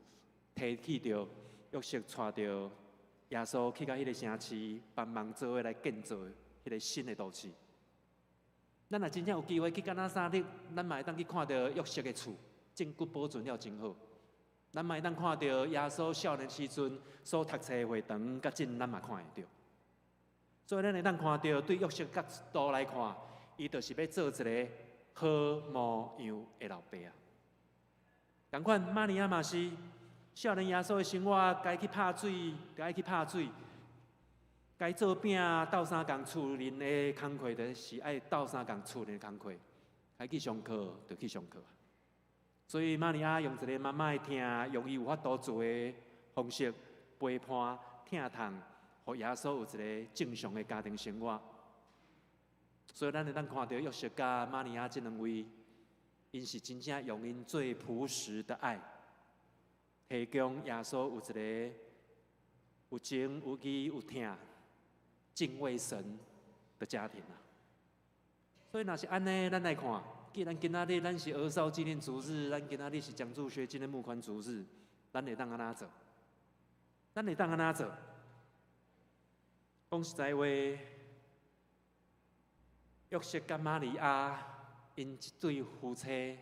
提起著約瑟帶著耶穌去到彼个城市，幫忙做伙來建造彼个新的都市。咱若真正有機會去到拿撒勒，咱嘛會當去看著約瑟的厝，證據保存了真好。咱嘛會當看著耶穌少年時陣所讀冊的會堂，佮今咱嘛看會著。所以咱會當看著對約瑟角度來看，伊就是欲做一个好模樣的老爸啊。仝款，瑪利亞嘛是少年耶穌的生活，該去拍水，就愛去拍水；該做餅鬥相共厝裡的工課，就是愛鬥相共厝裡的工課；該去上課，就去上課。所以瑪利亞用一個媽媽的疼，用伊有法度做的方式陪伴、疼痛，予耶穌有一個正常的家庭生活。所以咱會當看著約瑟佮瑪利亞這兩位，𪜶是真正用𪜶最樸實的愛，提供耶穌有一個有情有義有疼、敬畏神的家庭啊。所以若是按呢，咱來看，既然今仔日咱是兒少紀念主日，咱今仔日是獎助學金的募款主日，咱會當按怎做？咱會當按怎做？講實在話，約瑟佮瑪利亞，𪜶這對夫妻，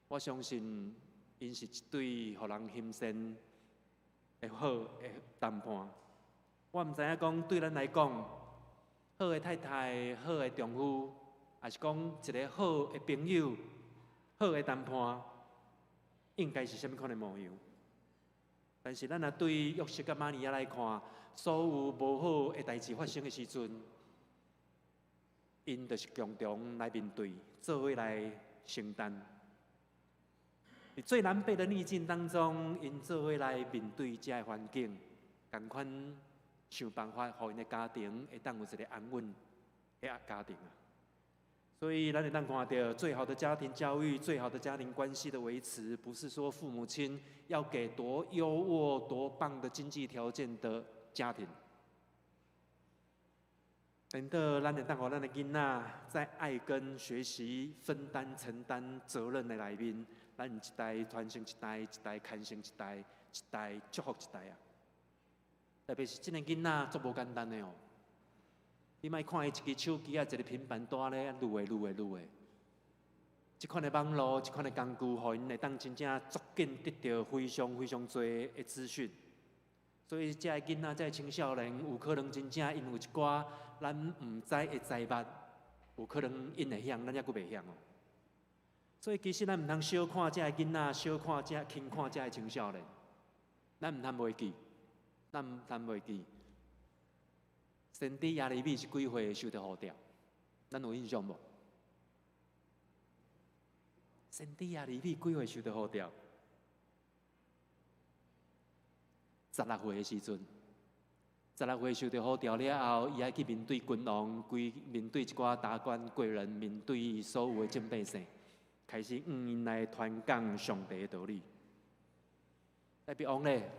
我相信𪜶是一對予人欣羨的好的同伴。我毋知影講對咱來講，好的太太、好的丈夫，抑是講一个好的朋友、好的同伴，應該是啥物款的模樣？但是咱若對約瑟佮瑪利亞來看，所有無好的代誌發生的時陣，𪜶就是共同來面對，做伙來承擔。佇最難背的逆境當中，𪜶做伙來面對這个環境，仝款想辦法，予𪜶的家庭會當有一個安穩的家庭啊。所以，咱會當看著最好的家庭教育、最好的家庭關係的維持，不是說父母親要給多優渥、多棒的經濟條件的家庭。等到咱會當予咱的囡仔在愛跟學習、分擔、承擔責任的內面，咱一代傳承一代，一代牽承一代，一代祝福一代啊！特別是這个囡仔足無簡單的哦。你莫看伊一支手機啊，一个平板蹛咧，攄的攄的攄的。這款的網路，這款的工具，予𪜶會當真正足緊得著非常非常濟的資訊。所以，這个囡仔、這个青少年，有可能真正𪜶有一寡咱毋知的才物，有可能𪜶會曉，咱猶閣袂曉哦。所以，其實咱毋通小看這个囡仔，小看這輕看這个青少年，咱毋通袂記，咱毋通袂記。先知耶利米是幾歲受著呼召？咱有印象無？先知耶利米幾歲受著呼召？16歲的時陣，十六歲受著呼召了後，伊愛去面對君王，規面對一寡達官貴人，面對所有的眾百姓，開始向𪜶來傳講上帝的道理。大衛王咧，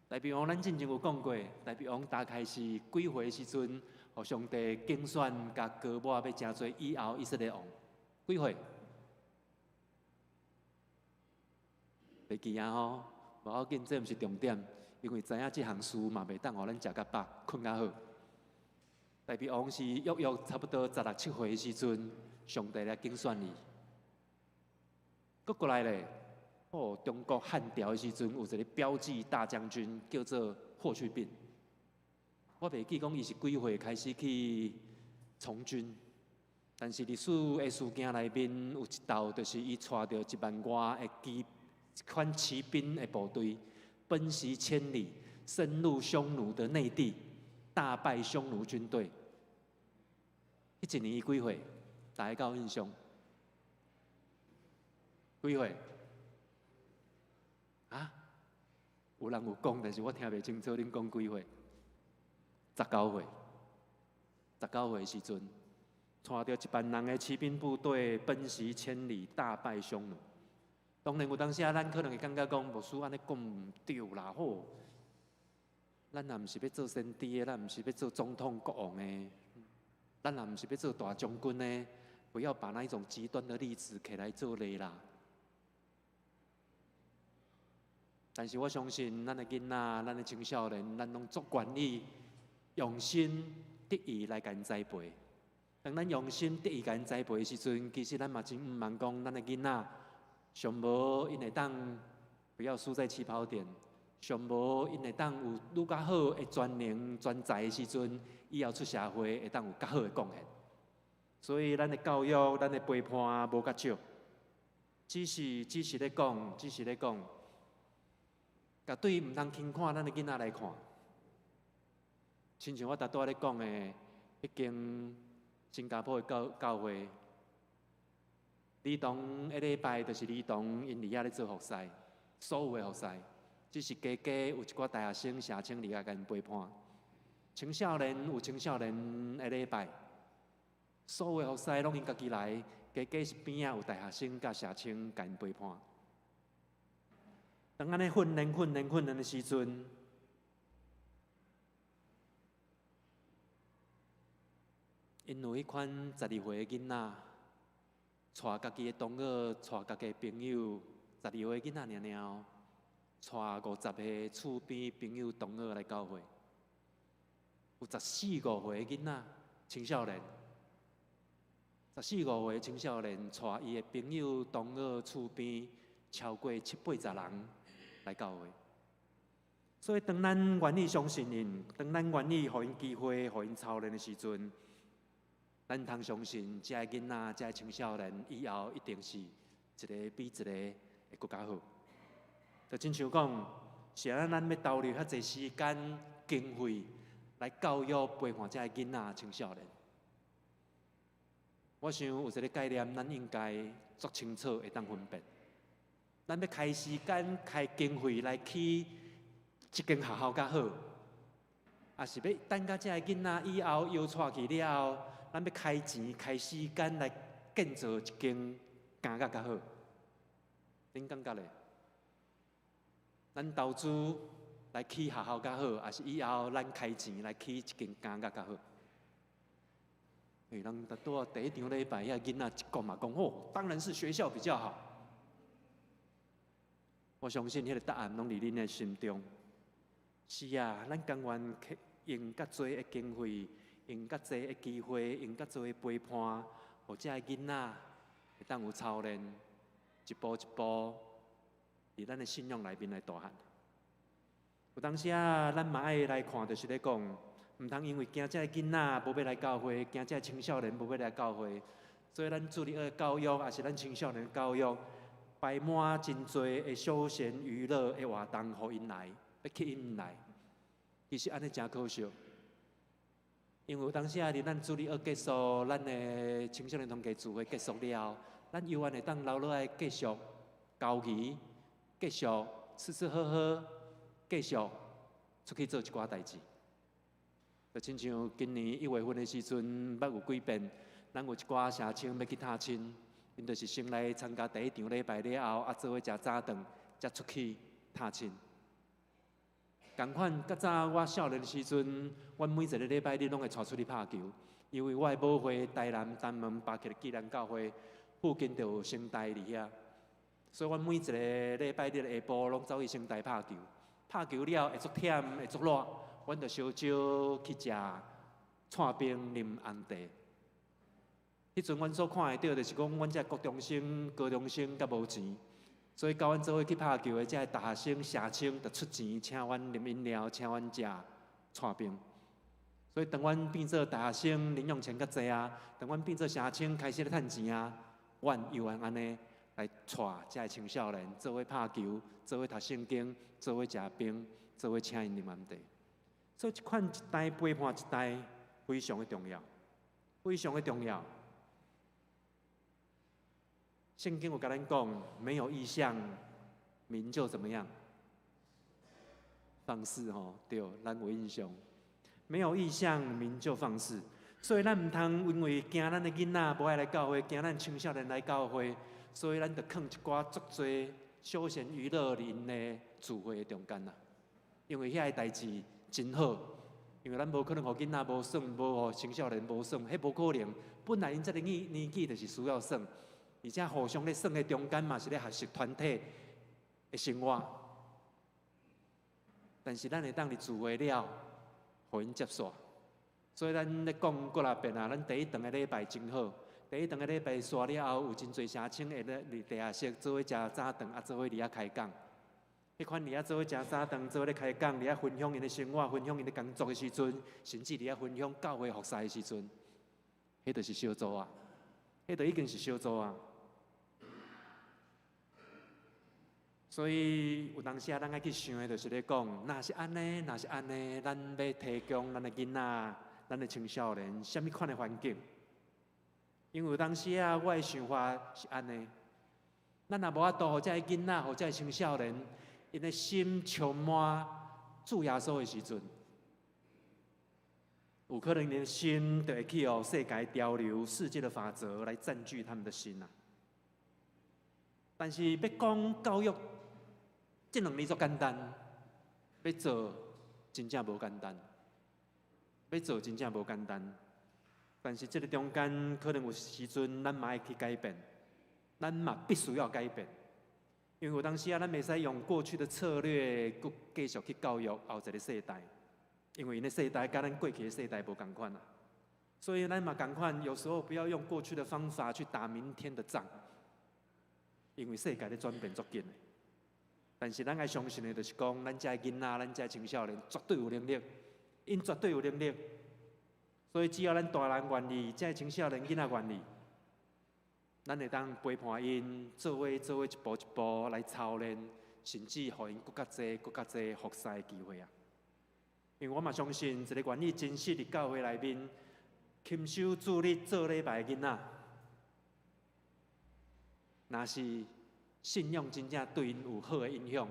大衛王咱進前有講過，大衛王大概是幾歲的時陣，予上帝揀選佮膏抹欲成做以後以色列王？幾歲？袂記啊吼，無要緊，這毋是重點，因為知影這項事嘛袂當予咱食較飽、睏較好。大衛王是約約差不多十六七歲的時陣，上帝來揀選伊。閣過來咧。哦，中國漢朝的時陣，有一個驃騎大將軍叫做霍去病。我袂記講伊是幾歲開始去從軍，但是歷史的事件內面有一道，就是伊帶著1萬外的騎一款騎兵的部隊，奔襲千里，深入匈奴的內地，大敗匈奴軍隊。彼一年伊幾歲？大家敢有印象？幾歲？啊？有人有講，但是我聽袂清楚。恁講幾歲？19歲。19歲的時陣，帶著1萬人的騎兵部隊奔襲千里，大敗匈奴。當然有當時啊，咱可能會感覺講，牧師按呢講毋對啦，吼。咱也毋是欲做先知的，咱毋是欲做總統、國王的，咱也毋是欲做大將軍的，不要把那一種極端的例子摕來做例啦。但是我相信，咱的囡仔、咱的青少年，咱攏足願意用心得意來共𪜶栽培。當咱用心得意共𪜶栽培的時陣，其實咱嘛真毋茫講，咱的囡仔上無𪜶會當不要輸在起跑點，上無𪜶會當有愈較好的專能專才的時陣，以後出社會會當有較好的貢獻。所以，咱的教育、咱的陪伴無較少。只是咧講，絕對毋通輕看咱的囡仔來看。親像我拄仔咧講的，彼間新加坡的教會，兒童一禮拜就是兒童𪜶佇遐咧做服侍，所有的服侍，只是加加有一寡大學生、社青佇遐共𪜶陪伴。青少年有青少年的禮拜，所有的服侍攏𪜶家己來，加加是邊仔有大學生佮社青共𪜶陪伴。當按呢訓練、訓練、訓練的時陣，𪜶有彼款12歲的囡仔，帶家己的同學、帶家己的朋友，十二歲囡仔爾爾，帶50個厝邊朋友同學來教會，有十四五歲的囡仔青少年，十四五歲青少年帶伊的朋友同學厝邊超過七八十人來教會。所以當咱願意相信𪜶，當咱願意予𪜶機會、予𪜶操練的時陣，咱通相信，這个囡仔、這个青少年以後一定是一个比一個會閣較好。就親像講，是按怎咱欲投入遐濟時間、經費來教育陪伴這个囡仔、青少年？我想有一個概念，咱應該足清楚會當分辨。咱欲開時間、開經費來起一間學校較好，抑是欲等到這个囡仔以後搖帶去了後，咱欲開錢、開時間來建造一間監獄較好？恁感覺咧？咱投資來起學校較好，抑是以後咱開錢來起一間監獄較好？欸，人拄仔第一場禮拜，遐囡仔一講嘛，講哦，當然是學校比較好。我相信彼個答案攏佇恁的心中。是啊，咱甘願用較濟的經費，用較濟的機會，用較濟的陪伴，予這个囡仔會當有操練，一步一步佇咱的信仰內面來大漢。有當時啊，咱嘛愛來看，就是咧講，毋通因為驚這个囡仔無欲來教會，驚這个青少年無欲來教會，所以咱主日學教育，抑是咱青少年教育，排滿真濟的休閒娛樂的活動，予𪜶來，欲吸引𪜶來。其實按呢誠可惜，因為有當時啊，佇咱主日學結束，咱的青少年團契聚會結束了後，咱猶原會當留落來繼續交誼，繼續吃吃喝喝，繼續出去做一寡代誌。就親像今年1月份的時陣，捌有幾遍，咱有一寡社青欲去探親，𪜶就是先來參加第一場禮拜了後，啊，做伙食早頓，才出去探親。仝款，較早我少年的時陣，阮每一個禮拜日攏會帶出去拍球，因為我的母會台南東門巴克紀念教會附近就有成大佇遐，所以阮每一個禮拜日下晡攏走去成大拍球。拍球了會足忝，會足熱，阮就相招去食串冰、啉紅茶。彼陣阮所看會著，就是講阮這國中生、高中生較無錢。所以，佮阮做伙去拍球的這个大學生、社青，就出錢請阮啉飲料，請阮食串冰。所以，當阮變做大學生，零用錢較濟啊；當阮變做社青，開始咧趁錢啊，阮猶原按呢來帶這个青少年做伙拍球，做伙讀聖經，做伙食冰，做伙請𪜶啉紅茶。所以，這款一代陪伴一代，非常的重要，非常的重要。聖經有共咱講，沒有異象，民就怎麼樣？放肆吼，對，咱有印象。沒有異象，民就放肆。所以咱毋通因為驚咱的囡仔無愛來教會，驚咱青少年來教會，所以咱就囥一寡足濟休閒娛樂𪜶的聚會的中間啦。因為遐个代誌真好，因為咱無可能予囡仔無耍，無予青少年無耍，彼無可能。本來𪜶這个年紀就是需要耍。而且互相咧耍的中間嘛是咧學習團體的生活，但是咱會當佇聚會了，予𪜶接煞。所以咱咧講幾若遍啊，咱第一頓的禮拜真好，第一頓的禮拜煞了後，有真濟社青會咧佇地下室做伙食早頓，啊做伙佇遐開講。彼款佇遐做伙食早頓，做伙咧開講，佇遐分享𪜶的生活，分享𪜶的工作的時陣，甚至佇遐分享教會服侍的時陣，彼就是小組啊，彼就已經是小組啊。所以有當時啊，咱愛去想的，就是咧講，若是按呢，若是按呢，咱欲提供咱的囡仔、咱的青少年，啥物款的環境？因為有當時啊，我的想法是按呢，咱若無法度，予這个囡仔，予這个青少年，𪜶的心充滿主耶穌的時陣，有可能𪜶的心就會去予世界潮流、世界的法則來佔據他們的心啊。但是欲講教育，這兩字足簡單，欲做真正無簡單，欲做真正無簡單。但是這个中間可能有時陣，咱嘛愛去改變，咱嘛必須要改變，因為有當時啊，咱袂使用過去的策略，閣繼續去教育後一个世代，因為𪜶的世代佮咱過去的世代無仝款啊，所以咱嘛仝款，有時候不要用過去的方法去打明天的仗，因為世界咧轉變足緊的。但是咱愛相信的，就是講，咱這个囡仔，咱這个青少年，絕對有能力，𪜶絕對有能力。所以只要咱大人願意，這个青少年囡仔願意，咱會當陪伴𪜶，做伙做伙一步一步來操練，甚至予𪜶閣較濟、閣較濟服侍的機會啊！因為我嘛相信，一個願意珍惜佇教會內面，勤守主日做禮拜的囡仔，若是信仰真正對𪜶有好的影響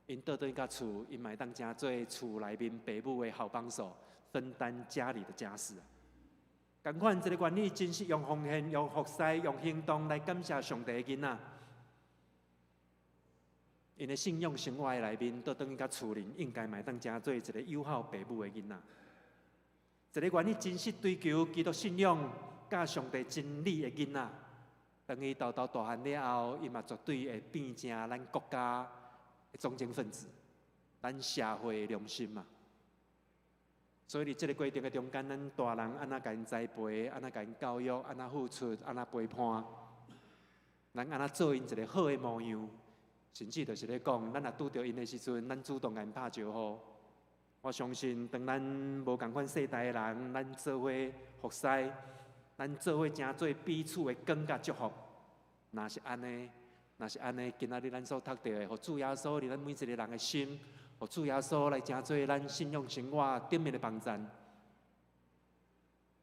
，𪜶倒轉去厝，𪜶嘛會當成做厝內面爸母的好幫手，分擔家裡的家事。仝款一个願意珍惜用奉獻、用服侍、用行動來感謝上帝的囡仔，𪜶的信仰生活的內面，倒轉去佮厝裡，應該嘛會當成做一个有孝爸母的囡仔。一个願意珍惜追求基督信仰、佮上帝真理的囡仔，當伊沓沓大漢了後，伊嘛絕對會變成咱國家的忠貞分子，咱社會的良心嘛。所以佇這个過程的中間，咱大人按怎共𪜶栽培，按怎共𪜶教育，按怎付出，按怎陪伴，咱按怎做𪜶一个好的模樣，甚至就是咧講，咱若拄著𪜶的時陣，咱主動共𪜶拍招呼。我相信，當咱無仝款世代的人，咱做伙服侍，咱做伙成做彼此的光佮祝福。若是按呢，若是按呢，今仔日咱所讀著的，予主耶穌佇咱每一個人的心，予主耶穌來成做咱信仰生活頂面的幫贊。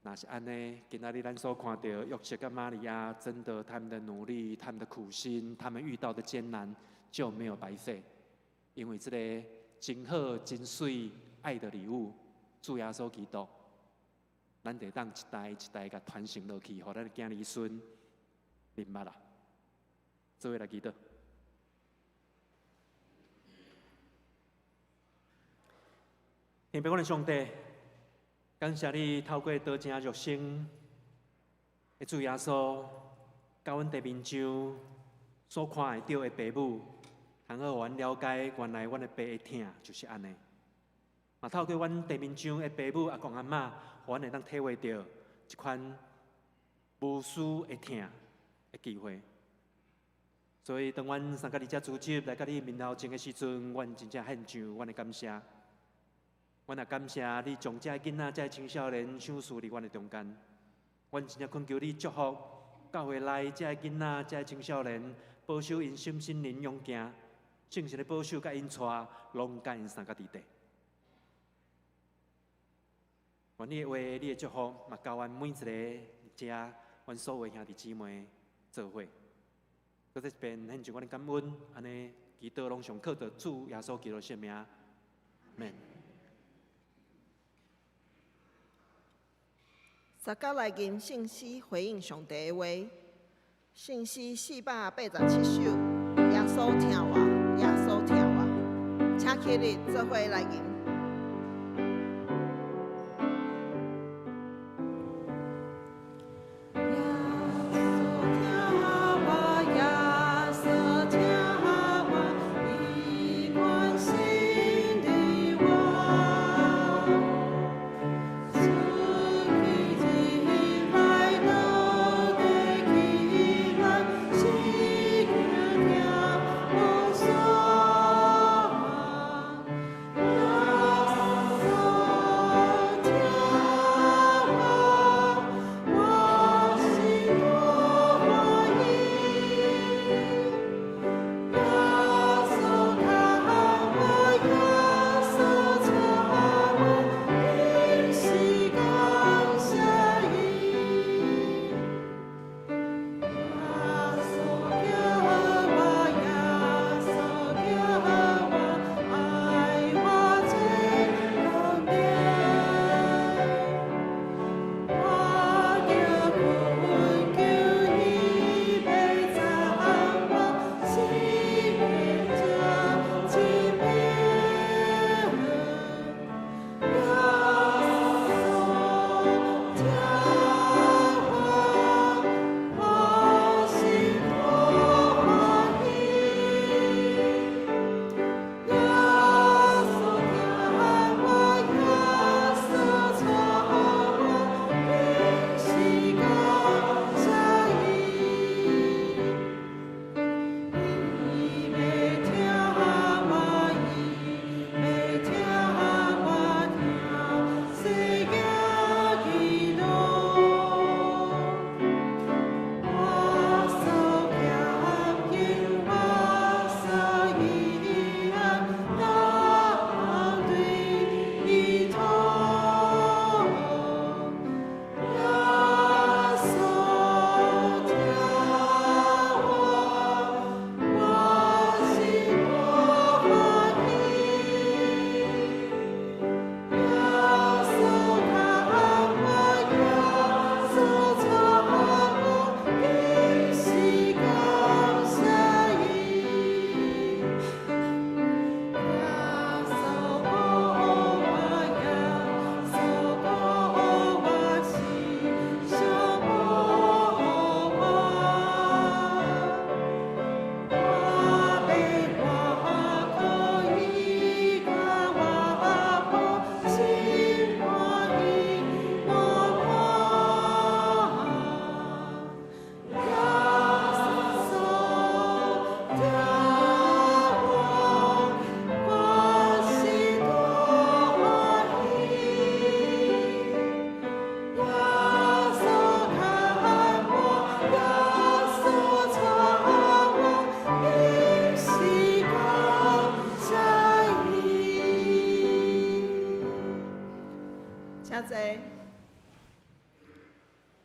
若是按呢，今仔日咱所看著約瑟佮瑪利亞，真的他們的努力、他們的苦心、他們遇到的艱難就沒有白費，因為這个真好、真媠愛的禮物，主耶穌基督，咱得當一代一代共傳承落去，予咱的囝兒孫明白啦。做伙來祈禱。天父，阮的上帝，感謝你透過道成肉身的主耶穌，佮阮地面上所看會著的爸母，通好予阮了解，原來阮的爸的疼就是按呢。嘛，透過阮地面上的爸母、阿公阿嬤，予阮會當體會著這款無私的疼的機會。所以，當阮三甲二隻組織來到你面頭前的時陣，阮真正獻上阮的感謝。阮也感謝你將這个囡仔、這个青少年賞賜佇阮的中間。阮真正懇求你祝福教會內這个囡仔、這个青少年，保守𪜶心心靈勇健，聖神的保守佮𪜶帶，攏佮𪜶相佮佇底。願你的話、你的祝福，嘛交阮每一个遮，阮所有兄弟姊妹做伙。閣再一遍獻上阮的感恩，按呢祈禱攏上靠著主耶穌基督聖名，阿們。大家來吟聖詩回應上帝的話，聖詩487首，耶穌疼我，耶穌疼我，請起立做伙來吟。耶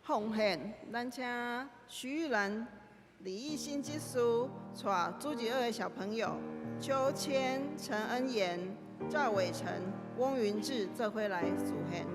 奉獻，咱請徐玉蘭、李義新執事帶主日學的小朋友邱謙、陳恩妍、趙偉成、翁雲志做伙來奉獻。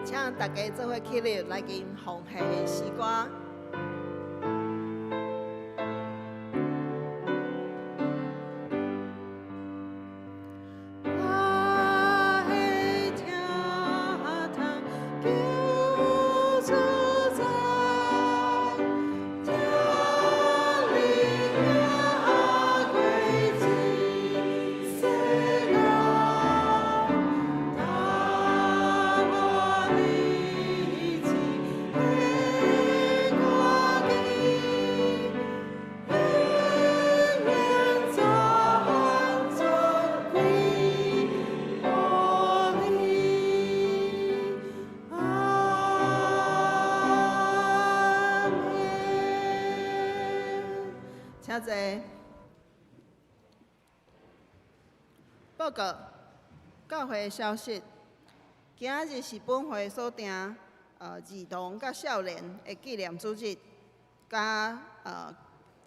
請大家做伙起立來吟奉獻的詩歌。請坐。報告教會消息，今仔日是本會所訂兒童佮少年的紀念主日，佮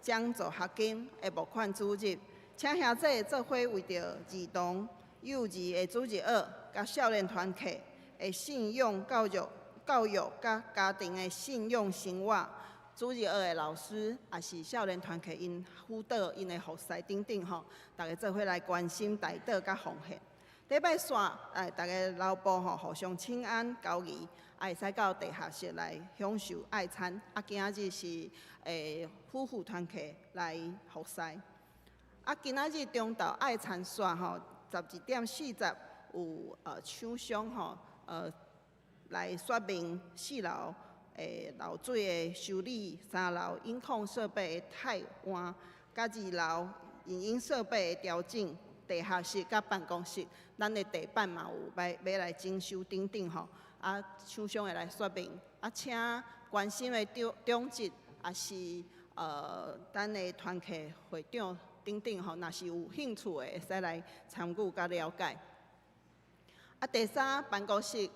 獎助學金的募款主日，請兄弟做伙為著兒童、幼兒的主日學佮少年團契的信仰教育、教育佮家庭的信仰生活。主日學的老師，也是少年團契𪜶輔導𪜶的服侍等等吼，大家做伙來關心、代禱佮奉獻。禮拜三，大家留步吼，互相請安交誼，會使到地下室來享受愛餐。啊，今仔日是夫婦團契來服侍。啊，今仔日中晝愛餐煞吼，12點40有廠商吼，來說明四樓漏水的修理，三樓音控設備的替換，佮二樓影音設備的調整，地下室佮辦公室，咱的地板嘛有欲來整修等等吼。啊，廠商會來說明，啊，請關心的長執，也是咱的團契會長等等吼，若是有興趣的，會使來參與佮了解。啊，第三辦公室。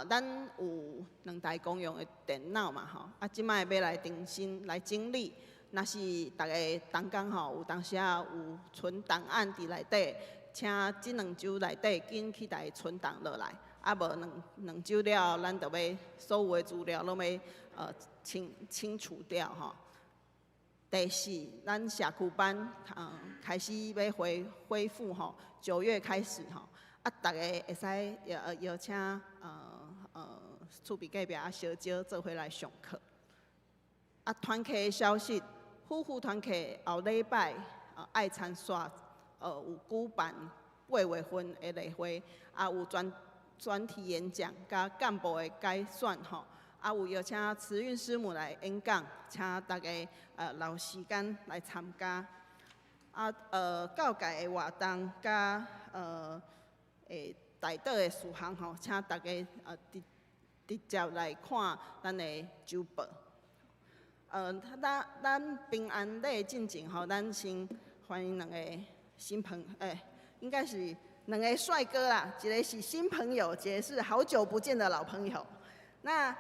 咱有兩台公用的電腦嘛吼，啊，這擺欲來重新來整理，若是逐家同工吼，有當時仔有存檔案佇內底，請這兩週內底緊去共存檔落來，啊無兩週了後，咱就欲所有的資料攏欲清除掉吼。第四，咱社區班開始欲恢復吼，9月開始吼。啊，逐家會使邀請厝邊隔壁啊小招做伙來上課。啊，團契的消息，夫婦團契後禮拜愛餐煞有舉辦8月份的例會，啊有全專題演講，佮幹部的改選吼，啊有邀請慈運師母來演講，請大家留時間來參加。啊教界的活動佮代禱的事項吼，請大家直接來看咱的週報。咱平安禮進前吼，咱先歡迎兩個新朋應該是兩個帥哥啦，一個是新朋友，一個是好久不見的老朋友。那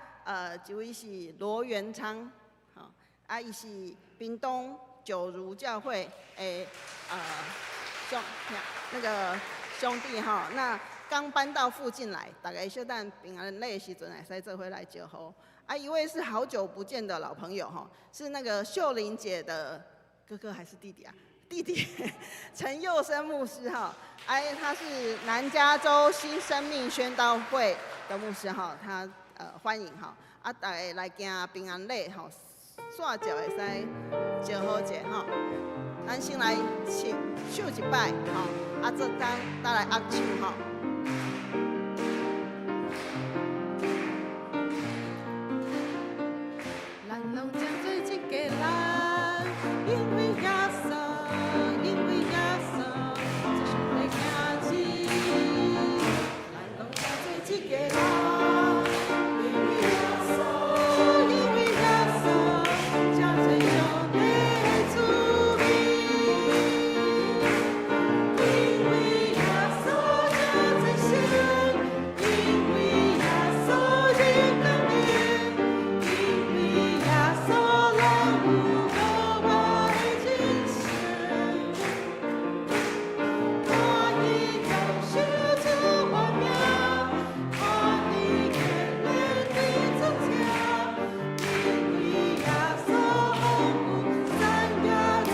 一位是羅元昌，吼，啊，伊是屏東九如教會的兄那個兄弟吼。那剛搬到附近來，大家小等平安禮的時陣會使做伙來招呼。啊，一位是好久不見的老朋友吼，是那個秀玲姐的哥哥還是弟弟啊？弟弟陳佑生牧師哈，哎，他是南加州新生命宣道會的牧師哈，他歡迎哈，啊，大家來行平安禮吼，煞就會使招呼者吼。咱先來唱唱一擺吼，啊，做工再來握手吼。咱攏誠做一家人，因為耶穌，因為耶穌，做上帝囝兒。咱攏誠做一家人，因為耶穌，因為耶穌，誠做上帝的子民。因為耶穌誠做神，因為耶穌認光明，因為耶穌咱有無我的人生。歡喜享受主我名，歡喜堅立的主聽，因為耶穌豐富，產業做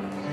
事業。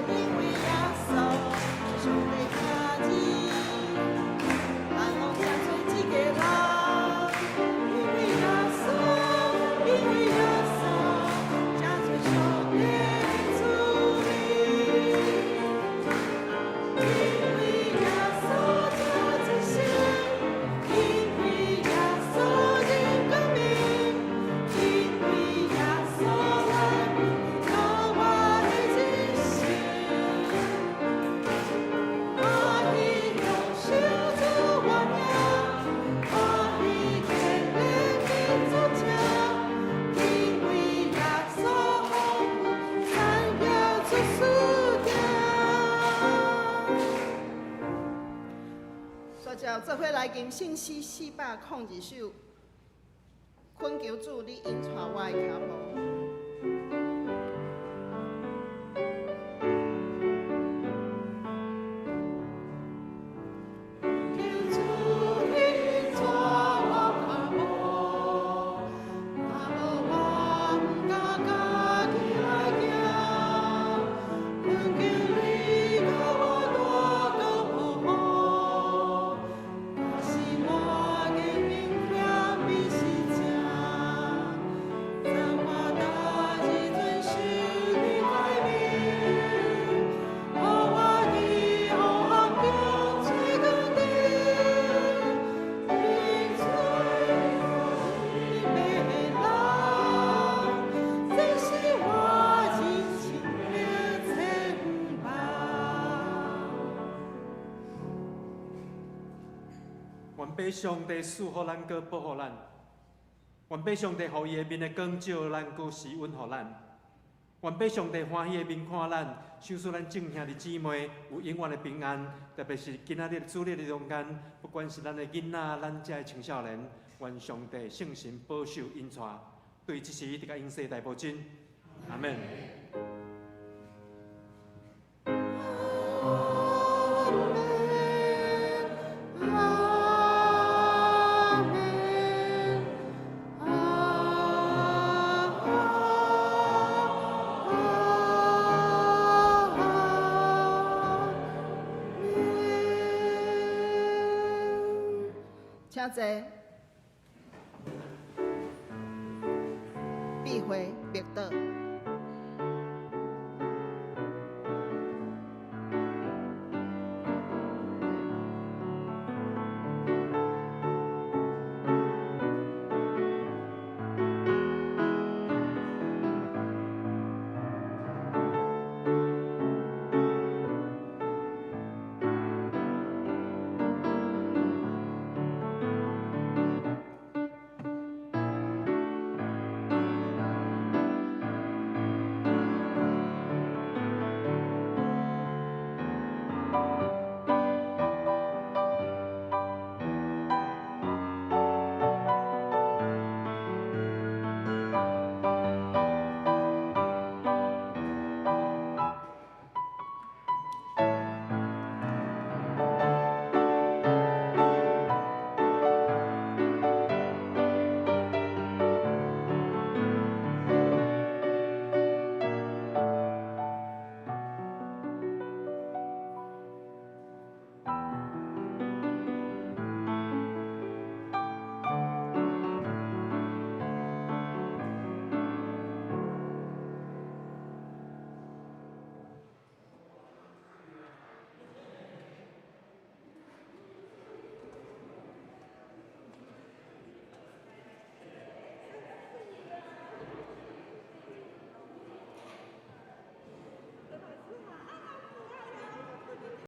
因為耶穌，因為耶穌是上帝囝兒，咱攏誠做一家人。因為耶穌，因為耶穌，誠做上帝的子民。因為耶穌誠做神，因為耶穌認光明，因為耶穌咱有無我的人生。歡喜享受主我名，歡喜堅立的主聽，因為耶穌豐富，產業做事業。煞接做伙來吟聖詩402首，懇求主你引帶我的跤步。求主你引帶我跤步，若無我毋敢家己來行。懇求你共我帶到保護，假使我堅硬險美是正，贈我大欲上帝賜福咱，閣保護咱。願欲上帝予伊的面的光照咱，閣施恩予咱。願欲上帝歡喜的面看咱，賞賜咱眾兄弟姊妹有永遠的平安。特別是今仔日主日的中間，不管是咱的囡仔，咱遮的青少年，願上帝聖神保守引帶，對這時直到永世大無盡。阿門。阿門，阿門，阿阿門。請坐。閉會，默禱。